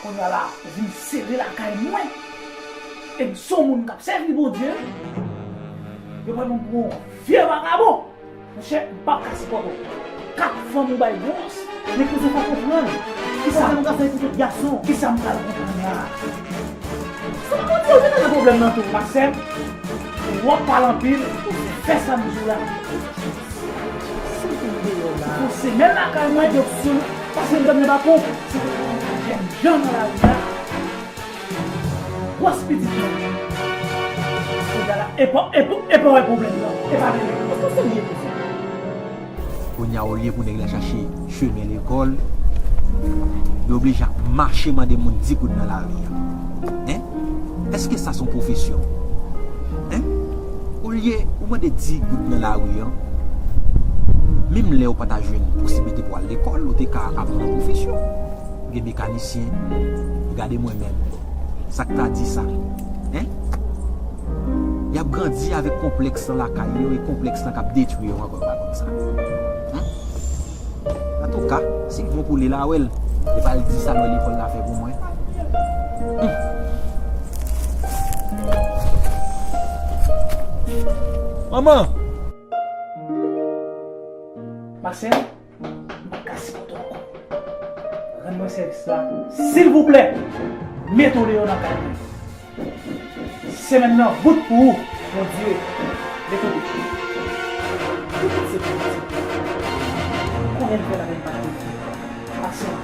Kounye a la, ou vin sere lakay mwen. E m se yon moun k ap sèvi Bondye. Yo pran m pou yon vye vagabon. Monchè, m p ap ka sipòte w. Kat fanm ou bay gwòs. Men kouzen, fò w konprann. Kisa? Kisa m ka fè pou tout gason? Kisa m pral konprann la? Sa pa konn di w te nan pwoblèm nan tou. Maksèm, w ap pale anpil, fè sa m di w la. Si w te deyò la. Yon semèn lakay mwen. Adopsyon. Paske m dòmi anba pon. Se te yon jèn jan nan lari a. Gwòs pitit mwen. Kounye a la, epa, epa, epa wè pwoblèm nan. Epa vini. Èske w serye, kouzen? Kounye a, olye pou nèg la chache chemen lekòl, li oblije ap mache mande moun di goud nan lari a. Hein? Èske sa se yon pwofesyon? Hein? Olye ou mande di goud nan lari a, menm lè ou pa ta jwenn posiblite pou al lekòl, ou te ka aprann yon pwofesyon. Gen mekanisyen, gade mwen menm. Sa k ta di sa? Hein? Y ap grandi avèk konplèks lan lakay yo, e konplèks lan k ap detwi yo ankò, pa konn sa. Hein? Antouka, si l bon pou li, l a wè l. E pa l di sa lò lekòl la fè pou mwen. Hmm. Manman! Maksèm, m pa ka sipòte w ankò. Rann mwen sèvis la, silvouplè. Mete w deyò nan kay mwen. Semèn nan bout pou ou, Bondye. Mete w deyò. Tout se pou Bondye. Konbyen m fè la menm pa Bondye? Maksèm,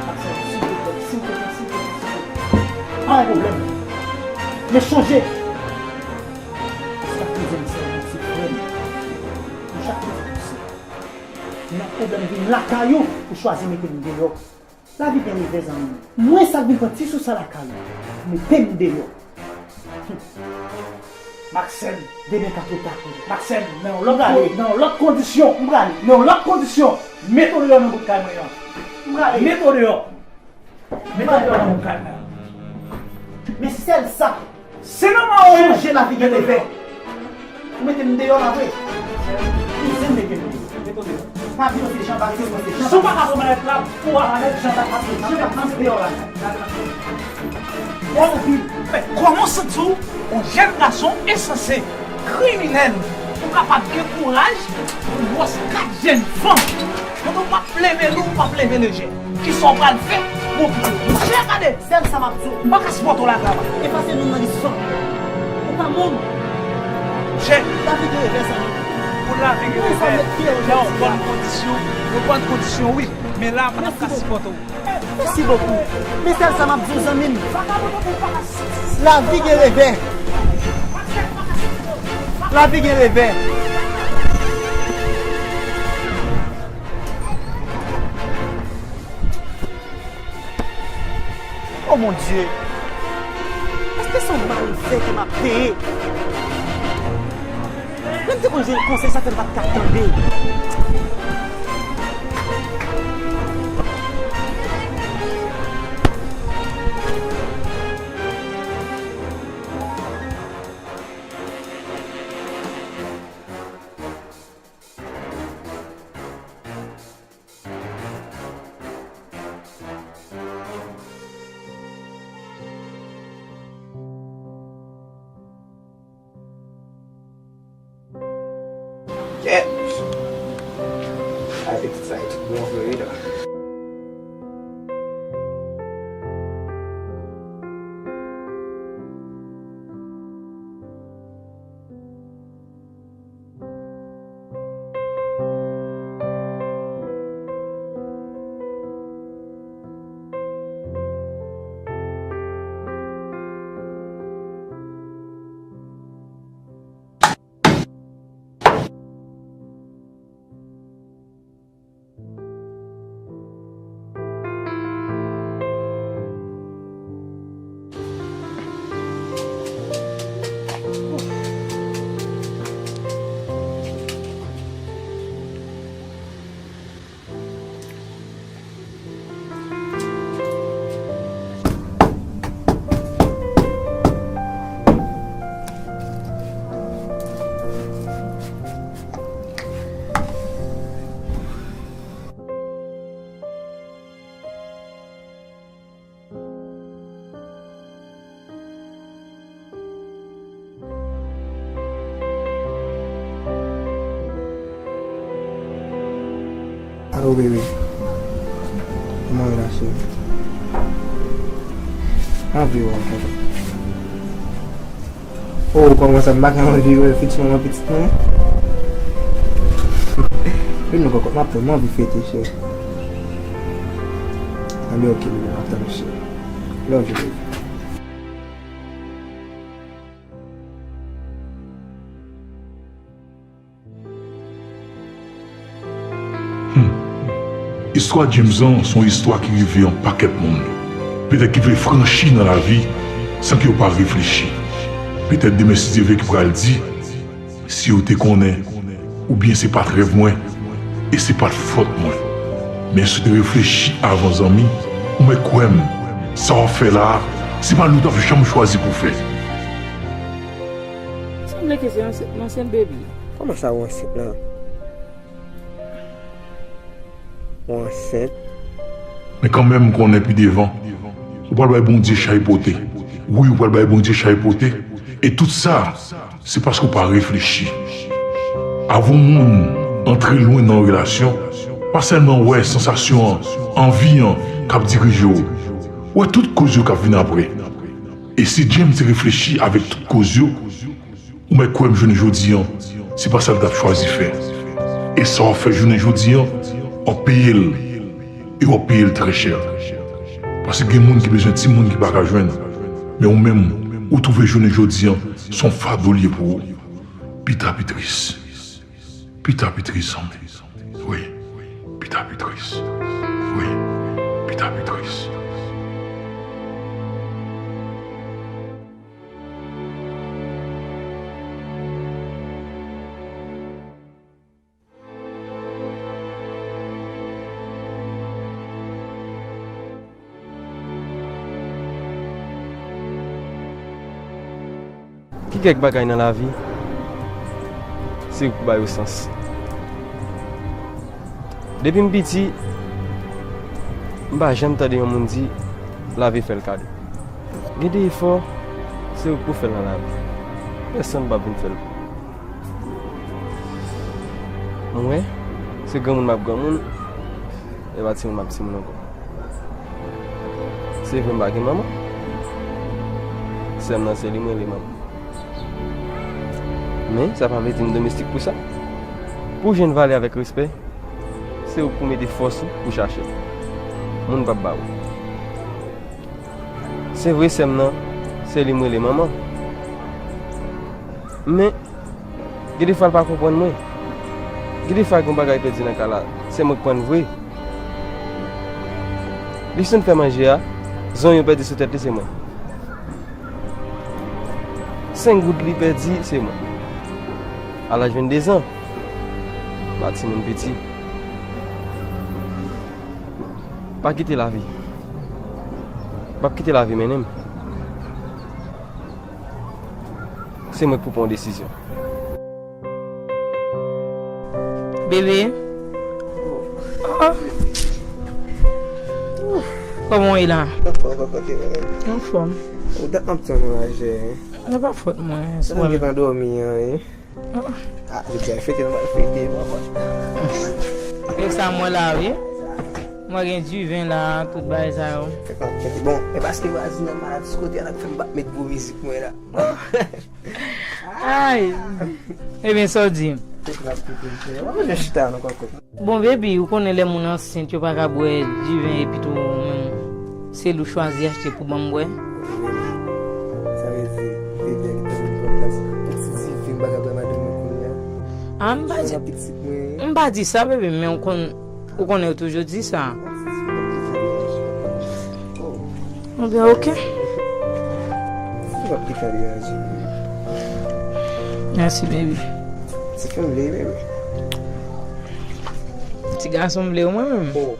Maksèm, silvouplè, silvouplè, silvouplè, silvouplè. Pa gen pwoblèm. Men chonje, se pa kouzin m sèlman, se frè m. Nou chak kouzin nou sè. Nan pwoblèm vin lakay ou, ou chwazi mete m deyò. Lavi gen revè, zanmi m. Mwen sa k vin pran ti sous sa lakay ou, mete m deyò. Maksèm. Demen ka twò ta pou ou. Maksèm, nan yon lòt ko-, nan yon lòt kondisyon. M prale. Nan yon lòt kondisyon. Mete w deyò nan bout kay mwen an. M prale. Mete w deyò. Mete w deyò nan bout kay mwen an. Men sèl sa. Se nòmal. Chanje lavi gen revè. Ou mete m deyò la vre. Ou zen mete m deyò. Pa vin se jan bagay se mwen se jan. Si w pa ka pran malèt la, pou w al avèk jan bagay se jan bagay se deyò la. Bon, men kòman w santi w, yon jèn gason ensanse, kriminèl, ou kapab gen kouraj pou gwòs kat jèn fanm? Pandan w p ap leve lou, w p ap leve lejè. Kisa w pral fè? Monchè, gade! Sèl sa m ap di w. M pa ka sipòte w la, Grama. Efase non nan lis fanm. Ou pa moun. Monchè. Lavi gen revè, zanmi. Pou lavi gen revè, lè w bòn kondisyon, yo bòn kondisyon, wi. Men la, m pa t ap ka sipòte w. Mèsi bokou. Men sèl sa m ap di w, zanmi m. Lavi gen revè. Lavi gen revè. Oh mon Dieu! Èske se yon malfè ke m ap peye? Lè m te konn jwenn konsèy sa fè m pa t ka tande. Kèt! I'm excited, bon vre wi la. Alo, bebe. Kòman w ye la, cheri? Anvi wè w, tonton. Oh, kòman sa, m pa ka anvi wè fiti manman pitit mwen? Vin nou kòkòt, m ap tann, m anvi fete, cheri. Anben, ok, bebe, m ap tann ou, cheri. Love you, baby. Hmm. Istwa James lan se yon istwa ki rive yon pakèt moun. Petèt ki vle franchi nan lavi san ke yo pa reflechi. Petèt demen si Dye vle ki pral di, si yo te konnen, oubyen se pa t rèv mwen, e se pa t fòt mwen. Men si w te reflechi avan, zanmi, ou mèt kwè m, sa w ap fè la a, se pa li w t ap janm chwazi pou fè. Sanble ke se ansent, m ansent, baby. Kòman sa ou ansent la? Ou ansent? Men kanmenm, m konnen pi devan, ou pral bay Bondye chay pote. Wi, ou pral bay Bondye chay pote. E tout sa, se paske w pa reflechi. Avan yon moun antre lwen nan yon relasyon, pa sèlman wè sansasyon an, anvi an k ap dirije w. Wè tout koz yo k ap vin apre. E si James te reflechi avèk tout koz yo, ou mèt kwè m, jounen jodi an, se pa sa l t ap chwazi fè. E sa w ap fè jounen jodi an, w ap peye l. E w ap peye l trè chè. Paske gen moun ki bezwen timoun ki pa ka jwenn. Men ou menm, ou twouve jounen jodi an, se yon fado l ye pou ou. Pita pi tris. Pita pi tris, zanmi. Wi. Pita pi tris. Wi. Pita pi tris. Gen kèk bagay nan lavi, se ou ki ba yo sans. Depi m piti, m pa janm tande yon moun di, lavi fè l kado. Gen de efò, se ou ki pou fè l nan lavi. Pèsonn p ap vin fè l pou ou. Mwen, se granmoun m ap granmoun, e pa timoun m ap timoun ankò. Se vre m pa gen manman. Sè m nan se li m rele manman. Men, sa pa vle di m domestik pou sa. Pou w jwenn valè avèk respè, se ou k pou mete fòs ou pou chache l. Moun p ap ba ou. Se vre sè m nan, se li m rele manman. Men, gen defwa l pa konprann mwen. Gen defwa gen yon bagay pèdi nan kay la, se mwen k pran l vre. Li sot fè manje a, zonyon pèdi sou tèt li se mwen. Senk goud li pèdi se mwen. A laj venndezan, m a timoun piti. Pa kite lavi. M p ap kite lavi mennen m. Se mwen k pou pran yon desizyon. Bebe. Oh. Kòman w ye la? Anfòm, anfòm, anfòm. Anfòm. Ou dat m ap tann ou la, cheri. Se pa fòt mwen, se mwen menm. Ou gentan dòmi an, wi. Ah, jodi a fete, nou pral fete, papa. E sa mwen la, wi. Mwen gen diven la, tout bagay sa yo. Bon, e paske vwazin nan malad sou kote a, n ap fè m pa met gwo mizik mwen la. Ay! Ebyen, sa w di? Tout n ap kite, cheri. W ap bezwen chita, non, kòkòt. Bon, baby, ou konnen lè moun ansent, yo pa ka bwè diven epi tou, menm, se li w chwazi achte pou ban m bwè. Sa vle di, baby a gentan vin pran plas. Yon ti diven m pa ka bwè madanm mwen kounye a. Ah, m pa di, m pa di sa, baby, men ou konn, ou konnen yo toujou di sa. Ebyen, ok. Mèsi, baby. Ti fi m vle, baby. Ti gason m vle w mwen menm. Oh.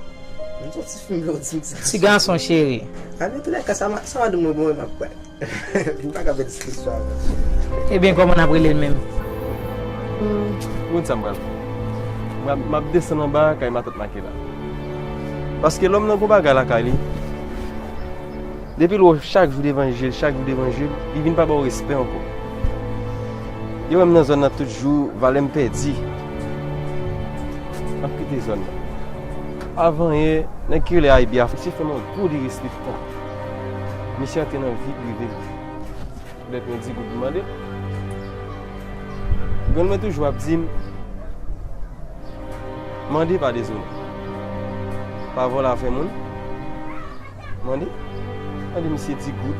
M sou ti fi m vle w di m ti gason. Ti gason cheri. Antoulèka, sa ma-, sa madanm mwen ban mwen, m ap pran. M pa ka fè diskisyon avè w. Ebyen, kòman n ap rele l menm? Ou konn sa m pral fè? M ap, m ap desann anba kay matant Makela. Paske lòm nan gon bagay lakay li. Depi l wè w chak jou devan je l, chak jou devan je l, li vin pa ba w respè ankò. Yo wè m nan zòn nan tout jou, valè m pèdi. M ap kite zòn nan. Avan yè, nèg ki rele Aybi a, misye fè m yon gwo derespektan. Misye antre nan vi prive m. Poutèt mwen di goud m mande l. Grann mwen toujou ap di m, mande pa dezonè. Pa vòlè afè moun. Mande, mande misye di goud,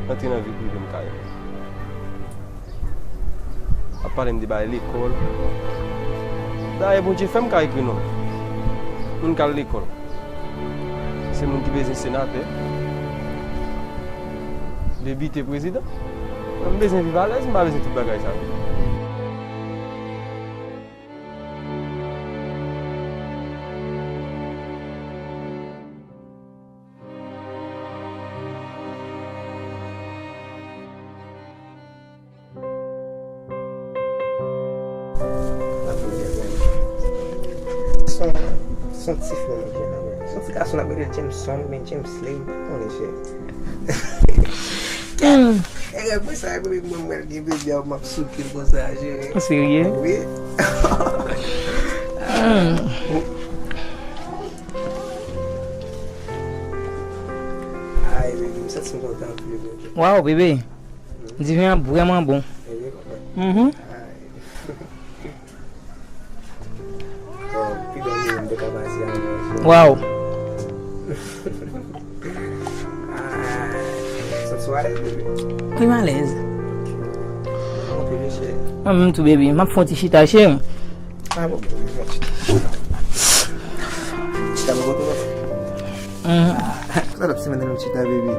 antre nan vi prive m kay mwen. Ap pale m de bagay lekòl. Dayè, Bondye fè m ka ekri non. Moun k al lekòl. Se moun ki bezwen senatè, depite, prezidan. Mwen, m bezwen viv alèz, m pa bezwen tout bagay sa yo. Son, son ti frè mwen gen la, wi. Son ti gason ap rele Jameson oubyen Jamesley, m pa konnen, cheri. Hmm. E, apre sa, apre mwen, mwen gen bebe a, m ap souke l konsa, cheri. Ou serye? Wi. Hmm. Ay, bebe, m santi m kontan anpil, bebe. Waw, bebe. Diven an vrèman bon. Mhm. Waw. Wi, m alèz. Mwen menm tou, baby. M ap fè yon ti chita, cheri. Mhm. Sa l ap simen nan menm chita, baby.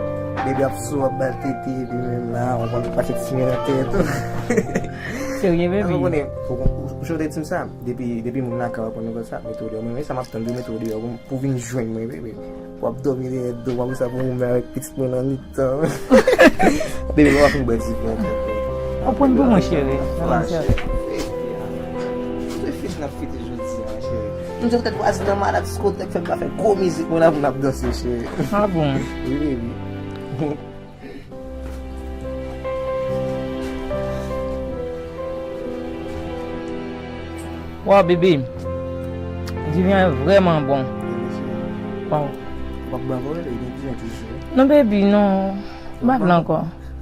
Baby ap sou, ap ba l tete, epi menm la, w konn pase ti men nan tèt. Serye, baby? Ou konnen, ou, ou, ou, ou te di m sa, depi, depi moun lakay w ap konn nou konsa, mete w deyò. Mwen, men sa m ap tann, mete w deyò pou, pou vin jwenn mwen, baby. W ap dòmi dèyè do m, apre sa pou mwen avèk pitit mwen nan mitan. Baby, mwen pa fin bwè diven ankò. Ou pran pou mwen, cheri. Mwen fete jodi a, cheri. M te tèt vwazin nan malad, diskotèk, fè m ka fè gwo mizik mwen la pou n ap danse, cheri. Ah bon? Wi, baby. Waw, bebe. Diven an vrèman bon. Waw. W ap bwè ankò, wi, li gen jan ki jwe. Non, baby, non. M pa vle ankò.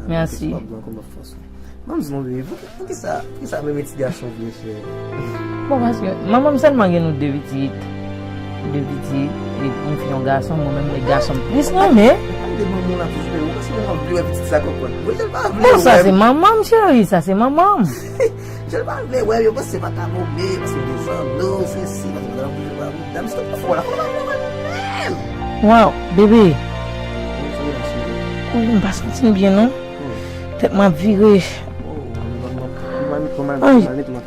Mèsi. W ap bwè ankò, m ap fòse w. Ban m di non, baby, pou, poukisa, poukisa menm ti gason vle fè? Bon, paske manman m sèlman gen nou de pitit. De pitit, e yon fi, yon gason, mwen menm, e gason m plis renmen. An de manman w la toujou, baby, ou panse manman m vle wè pitit sa konprann? Mwen, jan l pa vle wè. Bon, sa se manman m, cheri, sa se manman m. Jan l pa vle wè, yo panse se pa ta move, paske m te zanno, se si, paske m te nan bouch pa bout dam, se tout fò la, fò la, fò la, menm. Waw, bebe. Ou, m pa santi m byen, non. Tèt mwen ap vire. Ay,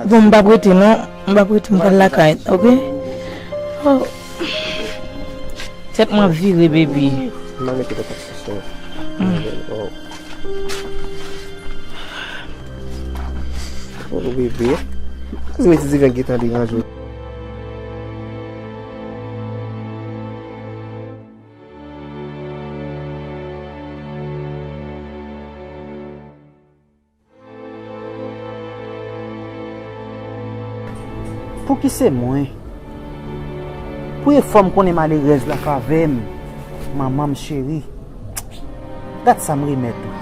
bon, m p ap rete, non. M p ap rete, m pral lakay, oke? Oh. Tèt mwen ap vire, baby. M al mete kontak sou son. Mm. Oh. Oh, bebe. Kòman ti diven gentan deranje w? Pouki se mwen? Premye fwa m konnen malerèz la k avè m, manman m cheri. Gad sa m remèt ou.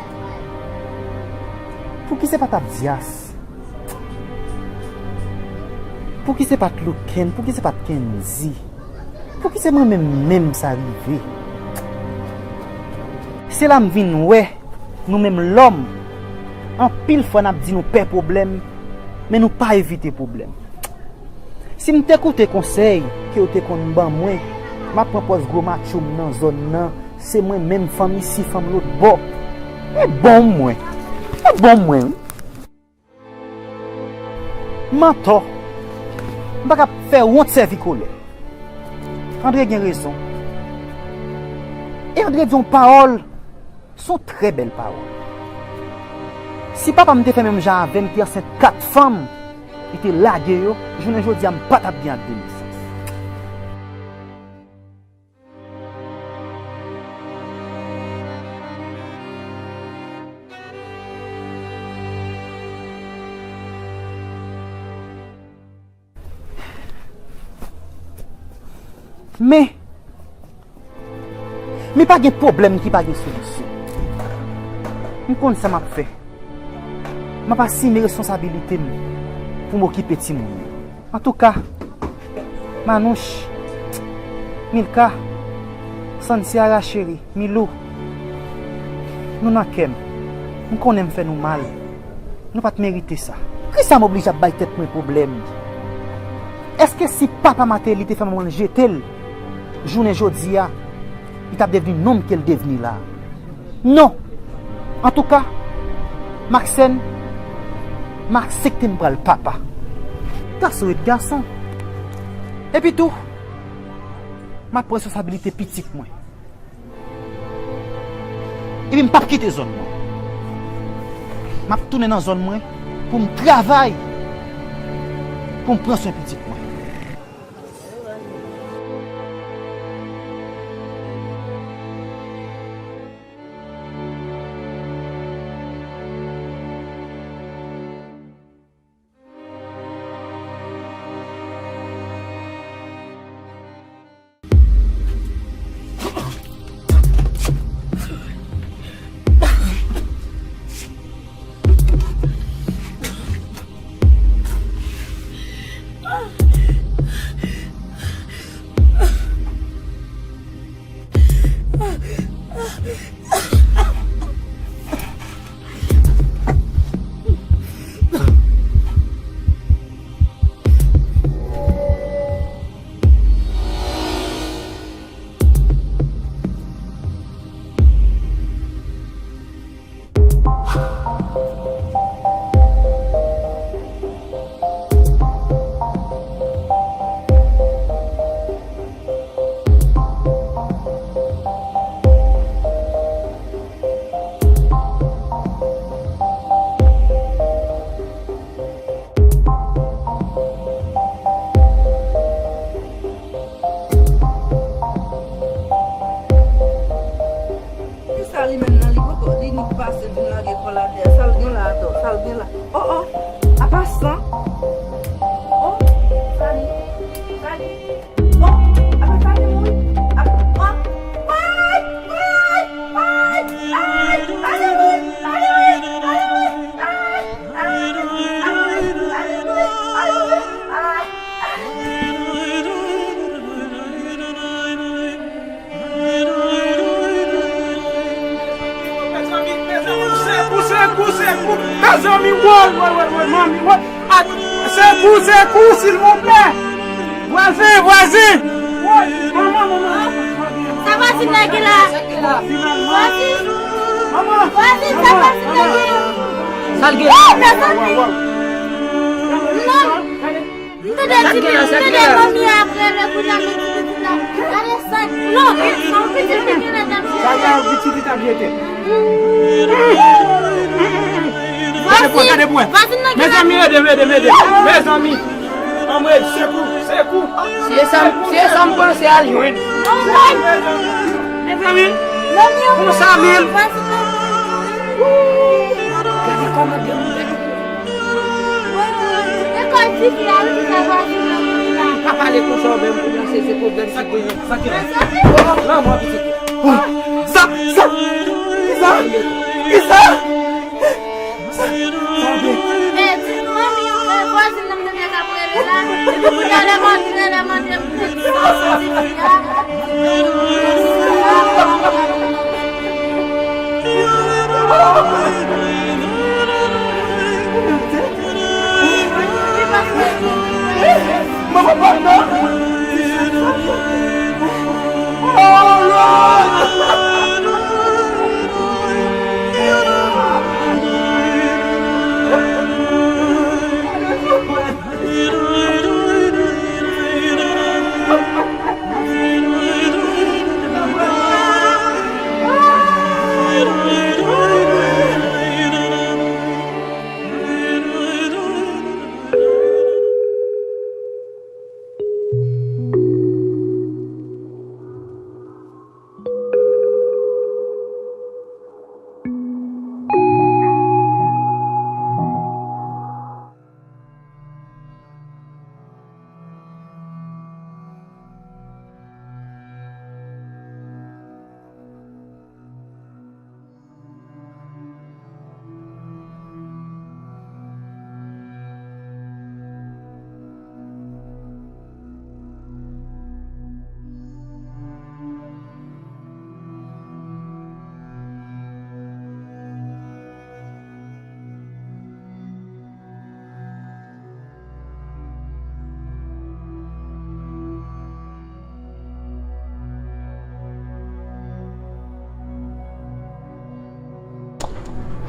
Pouki se pa t Abdias? Pouki se pa t Luken? Pouki se pa t Kendy? Pouki se mwen menm menm sa rive? Se la m vin wè, nou menm lòm, anpil fwa n ap di nou pè pwoblèm, men nou pa evite pwoblèm. Si m te koute konsèy ke yo te konn ban mwen, m ap pran pòz gwo matcho m nan zòn nan, se mwen menm fanm isi, fanm lòt bò. E bon mwen. E bon mwen. M antò. M pa ka fè wont sèvi kolè. Andre gen rezon. E Andre di yon pawòl, se yon trè bèl pawòl. Si papa m te fè menm jan avè m, te ansent kat fanm, li te lage yo, jounen jodi a m pa t ap gen ak de nesans. Men, men pa gen pwoblèm ki pa gen solisyon. M konn sa m ap fè. M ap asime responsabilite m pou m okipe timoun yo. Antouka, Manouch, Milka, Santiara cheri, Milou, nou nan kè m. M konnen m fè nou mal. Nou pa t merite sa. Kisa m oblije ap bay tèt mwen pwoblèm? Èske si papa Martelly te fè manman l jete l, jounen jodi a, li t ap devni nonm ke l devni la? Non. Antouka, m aksèn, m aksepte m pral papa. Gason ret gason. Epi tou, m ap pran responsabilite pitit mwen. Epi m p ap kite zòn nan. M ap tounen nan zòn mwen pou m travay, pou m pran swen pitit mwen. Kisa li menm nan li poko, li nik pase vin lage kò l atè a. Sa l gen la atò, sa l gen la. Oh, oh, apa san? Oh, Sani, Sani. Oh, apa Sani mouri? Apa, oh, Mezanmi, woy, woy, woy, woy, manmi, woy. At-, sekou, sekou, silvouplè. Vwazen, vwazen. Woy, manman, manman. Sa vwazin nan ki la? Vwazin. Manman. Vwazin, sa vwazin nan ki la? Sa l gen? Woy, mezanmi. Non. M tande di, m tande manmi ap rele kounye a, men ti pitit la. Gade sa. Non, non, pitit pitit la t ap jete. Sa ka yon pitit li t ap jete. Gade pwen, gade pwen. Vwazin nan ki la. Mezanmi, ede m, ede m, ede m. Mezanmi. Anmwey, sekou, sekou. Se sa m, se sa m panse al jwenn. Mezanmi. Manmi, konsa menm. Vwazin nan. Gade kòman demoun. Lekòl ti fi a, wi, se sa vwazin nan ap di la. Pa pale konsa, ou menm, pou lanse se pwoblèm sa gen. Sa gen. Lanmò pitit. Sa, sa, kisa? Kisa? Sa, sa gen. Eh, ti manmi, eh, vwazin nan m tande k ap rele la. Depi kounye a lè m antre, lè m antre, m te di sa, sa ti fi a.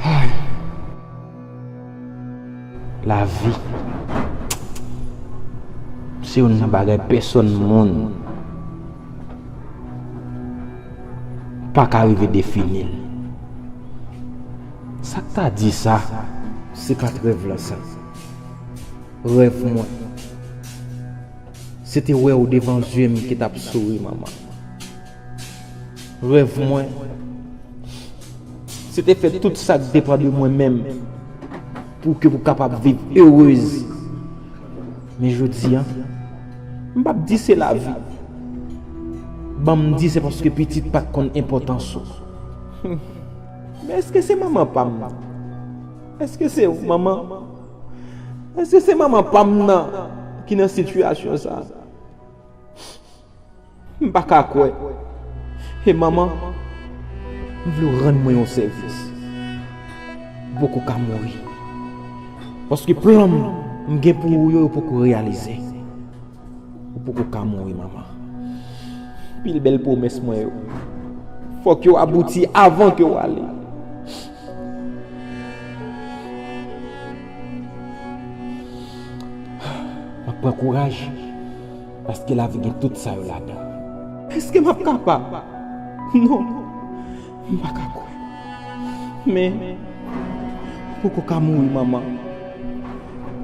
Ay. Lavi se youn nan bagay pèsonn moun pa ka rive defini l. Sa k ta di sa? Se pa t rèv la sa. Rèv mwen, se te wè w devan zye m ki t ap souri, manman. Rèv mwen, se te fè tout sa k depann de mwen menm pou ke w kapab viv erez. Men jodi a, m p ap di se lavi. Ban m di se paske pitit pa t konn enpòtans ou. Men èske se manman pa m nan? Èske se ou, manman? Èske se manman pa m nan ki nan sitiyasyon sa a? M pa ka kwè. E manman, m vle w rann mwen yon sèvis. Ou poko ka mouri. Paske plan m, m gen pou ou yo, yo poko reyalize. Ou poko ka mouri, manman. Pil bèl pwomès mwen yo, fòk yo abouti avan ke w ale. M ap pran kouraj, paske lavi gen tout sa yo ladan. Èske m ap kapab? Non, m pa ka kwè. Men, ou poko ka mouri, manman.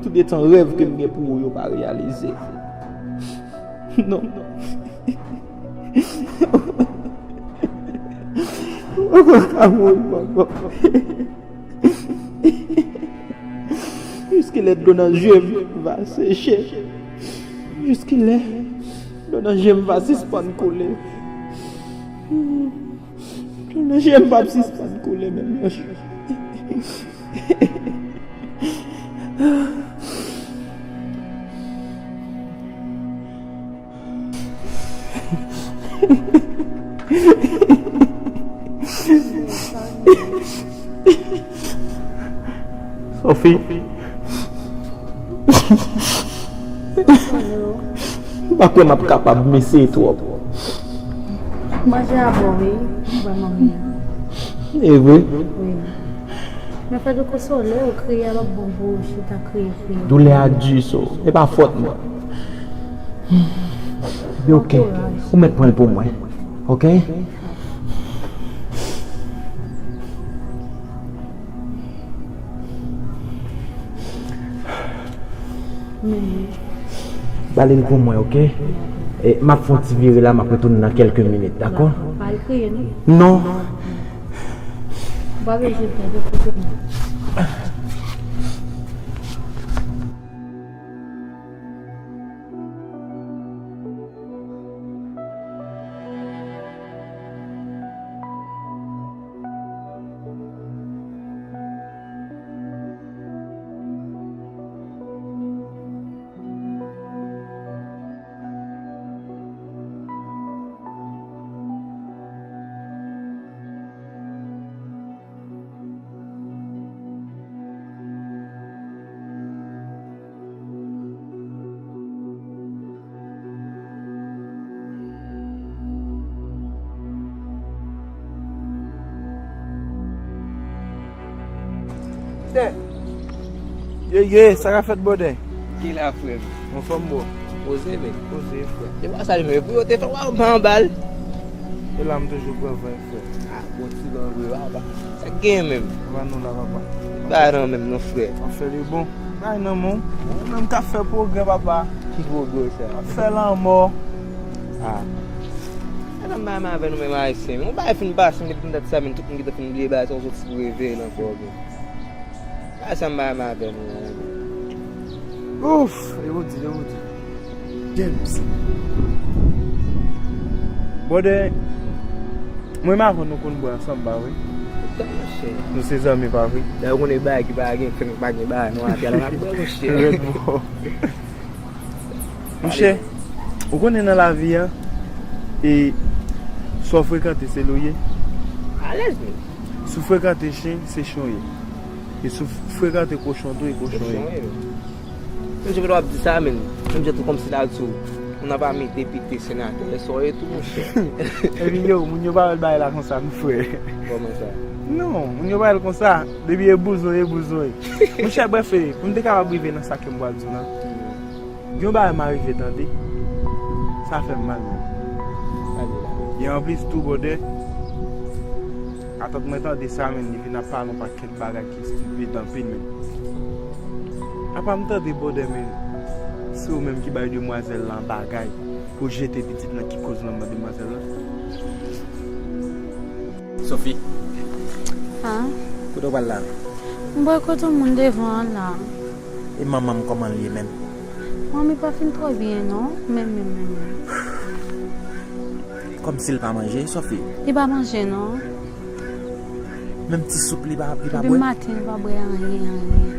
Toudetan rèv ke m gen pou ou yo pa reyalize. Non. Ou poko ka mouri, manman. Jiskilè dlo nan je m va seche? Jiskilè dlo nan je m va sispann koule? Dlo nan je m p ap sispann koule menm yon jou. Sophie. M pa kwè m ap kapab, mesye twòp. Manje a bon, wi. Mwen manmi an. E vre? Wi. Men fè de konsole, ou kriye a l ap bon pou ou chita kriye, kriye. Doulè a di so. E pa fòt mwen. Ebyen, ok. Bon kouraj. Ou mèt pran l pou mwen. Ok? Bale l pou mwen, ok? E, m ap fè yon ti vire la, m ap retounen nan kèlke minit, dakò? Dakò. Pa al kriye, non? Non. Ou pa bezwen pè de kote, non. Tè. Ye, ye, sa k ap fèt, bwòdè? Ki la, frè m? Anfòm, bro. Poze, men. Poze, frè. Se pa sa, men pou yo te fè w pa anba l. E la, m toujou pran van, frè. Ah, bon, ti van vre, papa. Sa k genyen menm? Anba nou la, papa. Pa nan menm, non, frè. Anfen, li bon. Bay nan men w. Ou menm k ap fè pwogrè, papa. Ki pwogrè sa? Ap fè lanmò. Ah. Sa nan bay men avè nou menm Ayisyen, men. Yon bagay fin pase, m gentan dat sa, men tout moun gentan fin bliye bagay sa, ou sot reveye l ankò, men. Bagay sa m bay men avè nou an, men. Ouf, e ou di, e ou di. James. Bwòdè, mwen m avè w nou konn bwè ansanm, pa vre? Monchè. Nou se zanmi, pa vre? Dayè, ou konnen bagay ki pa gen fen, pa gen bagay, nou atè la, n ap bwè, monchè. Rèd, bro. Monchè, ou konnen nan lavi a, e sa w frekante, se li w ye. Alèz, men. Si w frekante chen, se chen w ye. E si w frekante kochon tou, e kochon w ye. Kochon w ye. Menm jan w ap di sa, men. Menm jan tou kòmsi la di w, moun ap ame depite, senatè, e sa w ye tou, monchè. Epi yo, moun yo pa wè bagay la konsa, non, frè. Kòman sa? Non, moun yo pa wè l konsa. Depi e bouzon, e bouzon. Monchè, brèf, e, pou m te kapab rive nan sa ke m pral di w la, gen yon bagay m arive tande. Sa fè m mal, menm. E anplis tou, bwòdè, atant mwen tande sa, menm, li vin ap pale yon pakèt bagay ki estipid anpil, menm. Apa m tande, bwòdè, menm, se ou menm ki bay demwazèl lan bagay pou jete pitit lan, ki koz lanmò demwazèl lan? Sophie. Ah? Kote w pral la? M pral kote yon moun devan an la. E manman m, kòman l ye menm? Manmi pa fin twò byen non, menm, menm, menm, menm. Kòmsi l pa manje, Sophie? Li pa manje non. Menm ti soup li pa, li pa bwè? Depi maten li pa bwè anyen, anyen.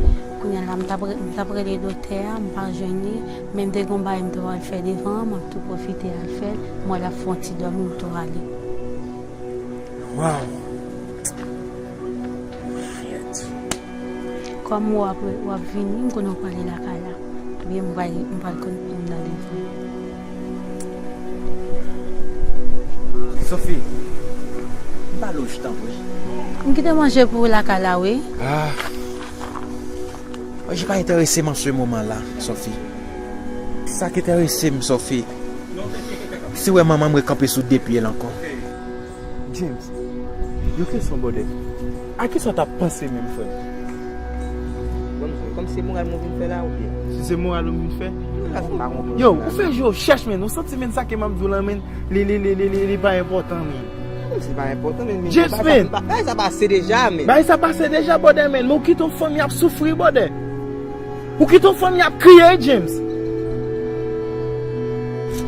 Kounye a la, m t ap re-, m t ap rele doktè a, m pa jwenn li. Men m te gen yon bagay m te pral fè devan an, m ap tou pwofite al fè l. M wè l ap fè yon ti dòmi, m tou ale. Waw. Shit. Kòm w ap, w ap vini, m konnen w prale lakay la. Ebyen, m pral, m pral konn pou m nan devan. Sophie, m pale w ch tanpri. M kite manje pou ou lakay la, wi. Ah. Manje pa enterese m an se moman la, Sophie. Sa k enterese m, Sophie, se wè manman m rekanpe sou de pye l ankò. James, yon kesyon, bwòdè. A kisa w t ap panse menm, frè m? Bon, frè, kòm se moral mwen vin fè la, oubyen? Si se moral ou vin fè? Mwen la, m pa konprann. Yo, ou fè je w chèch, menn. Ou santi, menn, sa ke m ap di w lan, menn, li, li, li, li, li, li pa enpòtan, menn. Kòmsi li pa enpòtan, menn, men James, bagay sa, menn, bagay sa pase deja, menn. Bagay sa pase deja, bwòdè, menn. Men ou kite yon fanmi ap soufri, bwòdè. Ou kite yon fanmi ap kriye, James.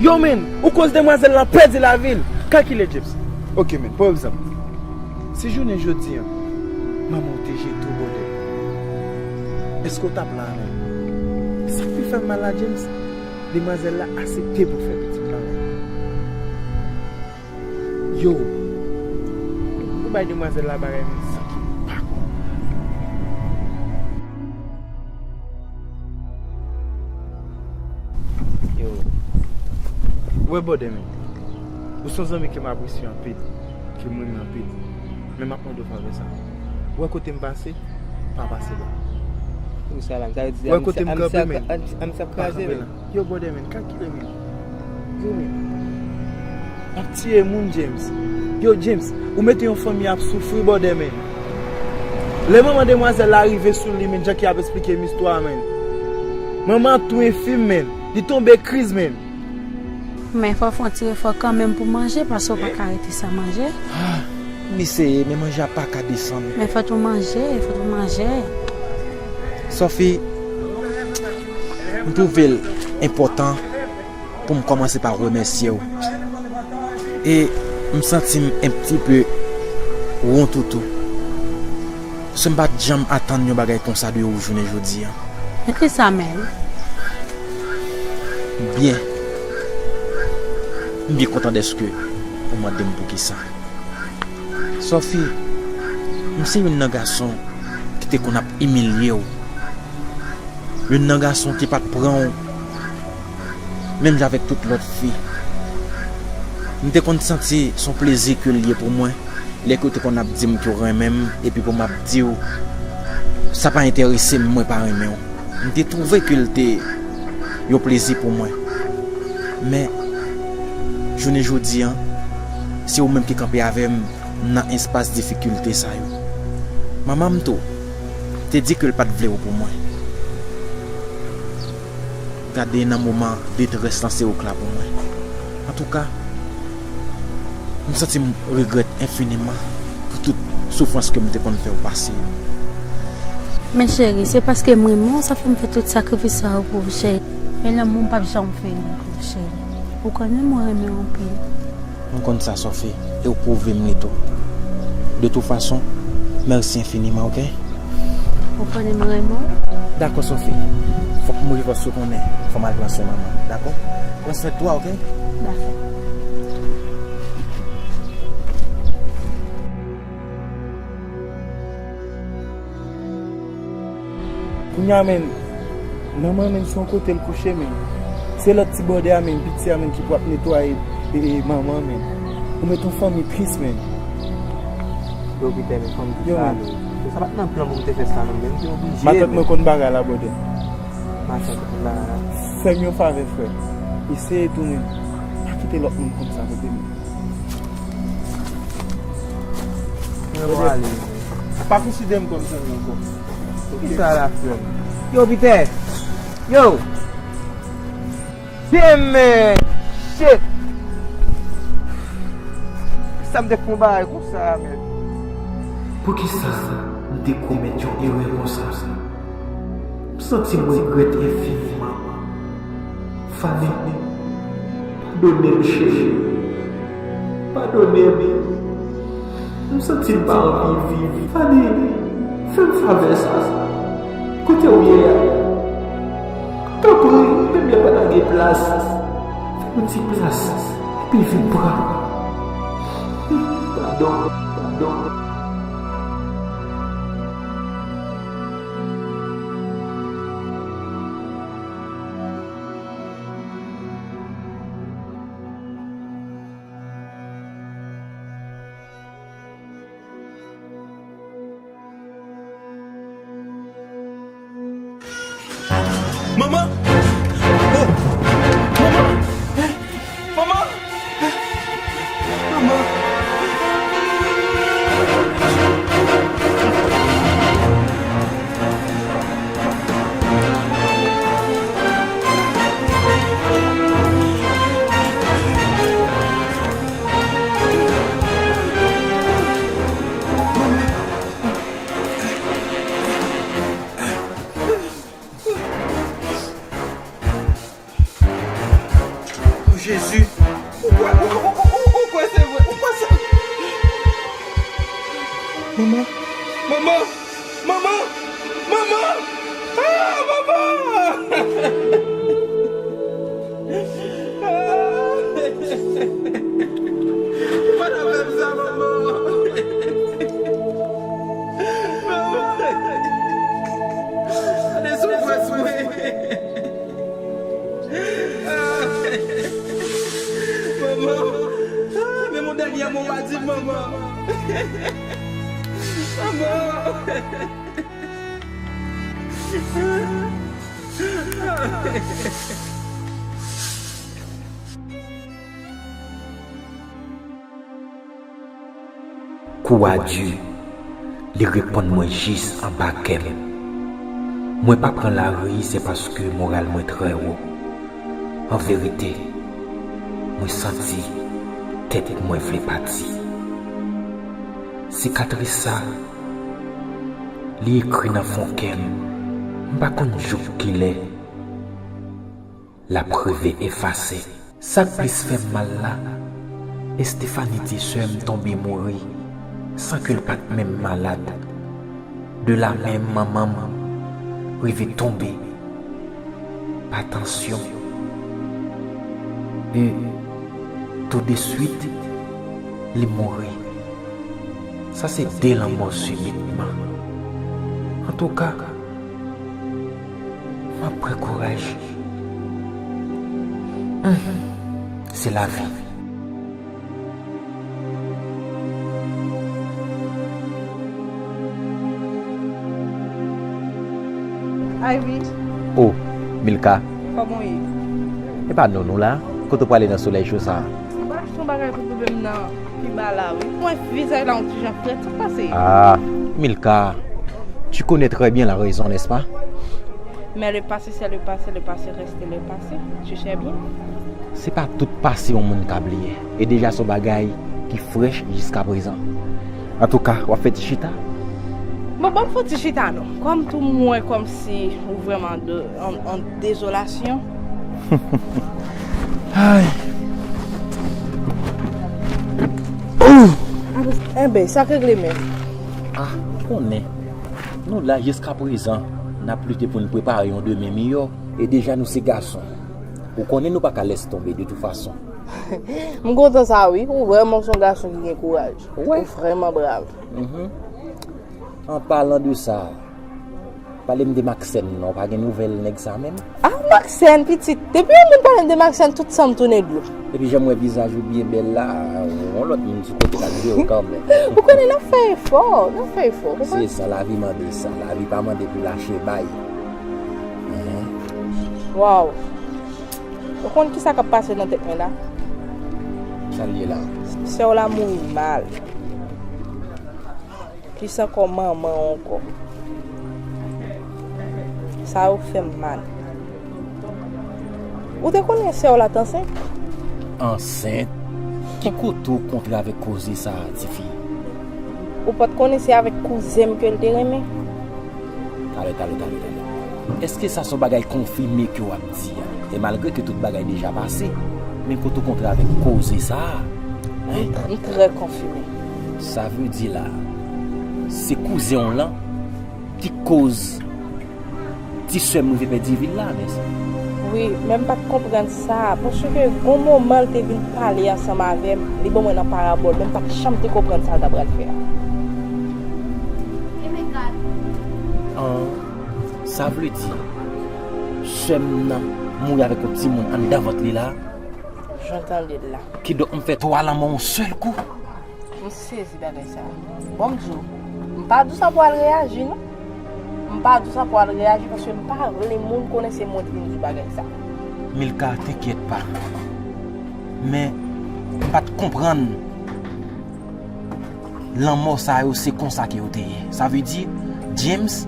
Yo, menn, ou koz demwazèl lan pèdi lavi l. Kalkile, James. Ok, menn, pran egzanp. Si jounen jodi a, manman w te jete w, bwòdè, èske w t ap la avè l? Sa k pi fè m mal la, James, demwazèl la aksepte pou fè pitit la avè l. Yo, ou bay demwazèl la bagay menm san ki pa konn. Wè, brother, men, ou se yon zanmi ke m apresye anpil, ke m renmen anpil. Men m ap mande w favè sa. Ou wè kote m pase, pa pase la. Ou sa la, sa vle di Ou wè kote m kanpe, men, pa kanpe la. Yo, brother, men, kalkile, men. Yo, men. Ap tiye moun, James. Yo, James, ou mete yon fanmi ap soufri, brother, men. Lè manman demwazèl la rive sou li, men, jan ki ap esplike m istwa, men. Manman ap touye fi m, men. Li tonbe kriz, men. Men fò w fè yon ti efò kanmenm pou manje, paske w pa ka rete san manje. Ah, m eseye, men manje a pa ka desann. Men fò tou manje, fò tou manje. Sophie, m twouve l enpòtan pou m kòmanse pa remèsye w. E m santi m un petit peu wont tou. Paske m pa t janm atann yon bagay konsa de ou jounen jodi a. Men kisa menm? Byen. M byen kontan dèske ou mande m poukisa. Sophie, m se youn nan gason ki te konn ap imilye w. Youn nan gason ki pa t pran w menm jan avèk tout lòt fi. M te konn santi se yon plezi ke l ye pou mwen. Lè ke w te konn ap di m ke w renmen m, epi pou m ap di w, sa pa enterese m, mwen pa renmen w. M te twouve ke l te yon plezi pou mwen. Men, jounen jodi a, se ou menm ki kanpe avè m nan espas difikilte sa yo. Manman m tou te di ke l pa t vle w pou mwen. Gade nan moman detrès lan se ou k la pou mwen. Antouka, m santi m regrèt enfiniman pou tout soufrans ke m te konn fè w pase yo. Men cheri, se paske m renmen w, sa fè m fè tout sakrifis sa yo pou ou, cheri. Men lanmou m p ap janm fini pou ou, cheri. Ou konnen mwen renmen w anpil. M konn sa, Sophie, e w pwouve m li tou. De tout fason, mèsi enfiniman, oke? Ou konnen m renmen w. Dakò, Sophie. Fòk m mouri paske w konnen. Fò m al pran swen manman, dakò? Pran swen twa, oke? Dakò. Kounye a, men, manman, men, se yon kote l kouche, men. Se lòt ti brother a, men, piti a, men, ki pou ap netwaye, e, e, manman, men. Ou met yon fanmi tris, men. Yo, Peter, men, fanm di sa, men. Sa pa t nan plan pou m te fè sa, non, men m te oblije, men. Matant mwen konn bagay la, brother. Matant konn bagay la. Fè m yon favè, frè. Eseye tounen. Pa kite lòt moun konn sa, tande, men. Mwen ale. Pa konsidere m kòm zanmi ankò. Kisa la, frè m? Yo, Peter! Yo! Demen! Shit! Sa m te fè yon bagay konsa, men? Poukisa m te komèt yon erè konsa? M santi m regrèt enfiniman. Fanny, padone m, cheri. Padone m. M santi m pa anvi viv. Fanny, fè m favè sa. Kote w ye a? Tanpri, menm lè pa ta gen plas, fè m yon ti plas, epi vin pran m. Padon, padon. Manman! Oh! Manman! Eh! Manman! Eh! Manman! Oh, Jezi! Ou kwè, ou, ou, ou, ou, ou kwè se vre? Ou kwè se vre? Manman! Manman! Manman! Manman! Ah, manman! Ah! Ou pa ta fè m sa, manman! Manman! Gade soufrans mwen! Ah! Kou a di, li reponn mwen jis anba kè m. Mwen pa pran lari, se paske moral mwen trè wo. An verite, mwen santi tèt mwen vle pati. Sikatris sa, li ekri nan fon kè m, m pa konn jouk kilè l ap rive efase. Sa k plis fè m mal la, Estefani ti sè m tonbe mouri san ke l pa t menm malad. De la menm manman m rive tonbe pa tansyon. E toudeswit, li mouri. Sa se de lanmò sibitman. Antouka, m ap pran kouraj. Humm, se lavi. Ivy. Oh, Milka. Kòman w ye? E pa nou nou la? Kote w prale nan solèy cho sa a? M prale achte yon bagay pou bebe m nan pi ba la wi. Mwen vizaj la yon ti jan frèt, sa k pase? Ah, Milka, tu connais très bien la raison, n'est-ce pas? Mais le passé, c'est le passé, le passé reste le passé. Tu sais bien. Se pa tout pase yon moun ka bliye. E deja se yon bagay ki frèch jiska prezan. Antouka, w ap fè ti chita? Bon, ban m fè yon ti chita non. Kòm tou m wè kòmsi ou vrèman de, an, an dezolasyon. Ay. Enben, sa k regle menm? Ah, ou konnen. Nou la jiska prezan, n ap lite pou n prepare yon demen miyò. E deja nou se gason. Ou konnen nou pa ka lèse tonbe de tout fason. M kontan sa wi, ou vrèman se yon gason ki gen kouraj. Ou vrèman brav. Mhm. An palan de sa, pale m de Maxène non, pa gen nouvèl nèg sa menm? Ah, Maxène, pitit, depi yon moun pale m de Maxène, tout san m tounen dlo. Epi jan m wè vizaj ou byen bèl la, yon lòt moun sou kote k ap jere w kanmenm. Ou konnen n ap fè efò, n ap fè efò, ou konprann? Se sa, lavi mande sa, lavi pa mande pou lache bay. Ehe. Waw. Ou konn kisa k ap pase nan tèt mwen la? Sa l ye la? Sè w la mouri mal. Plis ankò manman w ankò. Sa yo fè m mal. Ou te konnen sè w la t ansent? Ansent? Ki kote w kontre avèk koze sa a, tifi? Ou pa t konnen se avèk kouzen m ke l te renmen? Talè, talè, talè, talè. Èske sa se yon bagay konfime ke w ap di a? E malgre ke tout bagay deja pase, men kote w kontre avèk koze sa a? Hein? M trè konfime. Sa vle di la, se kouzen w lan ki koz ti sè m rive pèdi vi l la, mèsi. Wi, men m pa t konprann sa, paske gon moman l te vin pale ansanm avè m, li ban mwen nan parabòl, men m pa t janm te konprann sa l ta pral fè a. An, sa vle di, sè m nan mouri avèk yon timoun anndan vant li la? Jan w tande l la. Kidonk, m fè twa lanmò yon sèl kou. M sezi bagay sa. Bon, m di w, m pa di w sa pou w al reyaji, non. M pa di w sa pou w al reyaji, paske m pa vle moun konnen se mwen ki vin di bagay sa. Milka, t'inquiète pas. Men, m pa t konprann lanmò sa yo, se konsa ke yo te ye. Sa vle di, James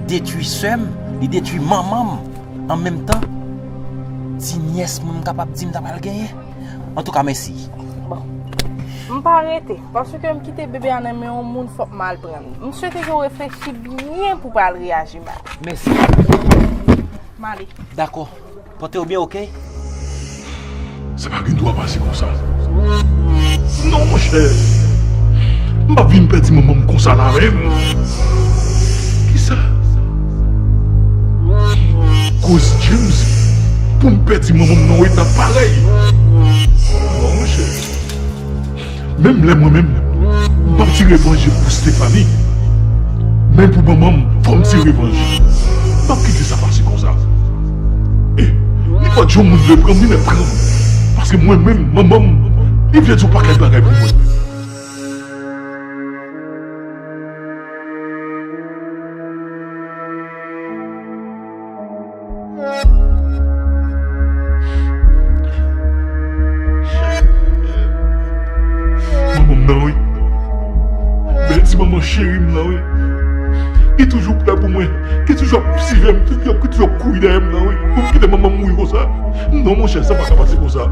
detwi sè m, li detwi manman m. An menm tan, ti nyès mwen, m kapab di m ta pral genyen. Antouka, mèsi. Bon. M pa rete, paske m kite bebe a nan men yon moun, fòk m al pran l. M swete ke w reflechi byen pou w pa al reyaji mal. Mèsi. M ale. Dakò. Pòte w byen, oke? Sa pa gen dwa pase konsa. Non, monchè. M p ap vin pèdi manman m konsa la menm. Kisa? Koz James pou m pèdi manman m nan yon eta parèy. Non, monchè. Menm lè mwen menm, m p ap tire revanj pou Stephanie. Men pou manman m, fò m tire revanj. M p ap kite sa pase konsa. E, nenpòt jan yon moun vle pran m, li mèt pran m. Paske mwen menm, manman m, li vle di yon pakèt bagay pou mwen. Nan wi. Bèl ti manman cheri m nan wi. Ki toujou prè pou mwen. Ki toujou ap sivè m, ki toujou, ki toujou ap kouri dèyè m nan wi. Pou m kite manman m mouri konsa. Non monchè, sa pa ka pase konsa.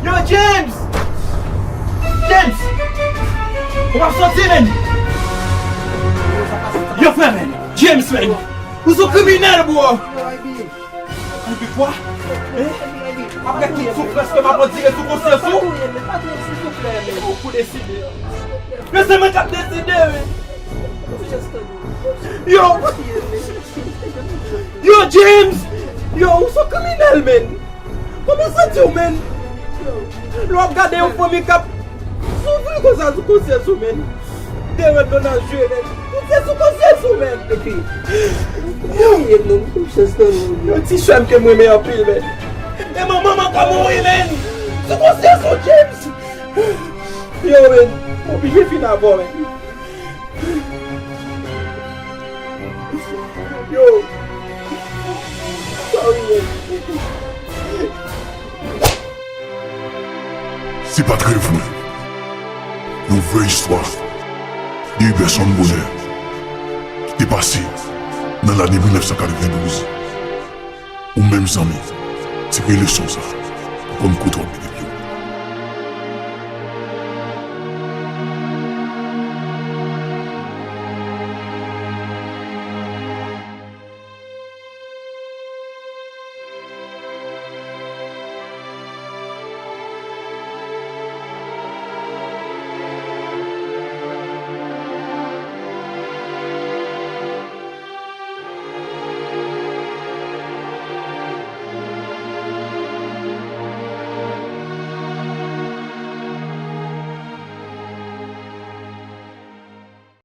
Yo, James! James! Ou p ap soti, menn! Yo, frè, menn! James, menn! Ou se yon kriminèl, bro! Epi kwa? Eh? Apre tout soufrans ke m ap andire sou konsyans ou? Ou pou deside. Men se mwen k ap deside, wi. Yo! Yo, James! Yo, ou se yon kriminèl, menn! Kòman w santi w, menn? Lè w ap gade yon fanmi k ap soufri konsa sou konsyans ou, menn. Dewen nan jwe, menn. Tout se sou konsyans ou, menn. Epi, yo, yo, non, konsyans nan nou. Yon ti sè m ke m renmen anpil, menn. E manman m ankò mouri, menn. Sou konsyans ou, James. Yo, menn. M oblije fin avè w, menn. Yo. Sorry, man. Se pa t rèv mwen. Yon vrè istwa de yon pèsonn bonè ki te pase nan lane mil nèf san katrevendouz. Ou menm zanmi, tire leson sa kòm kout w ap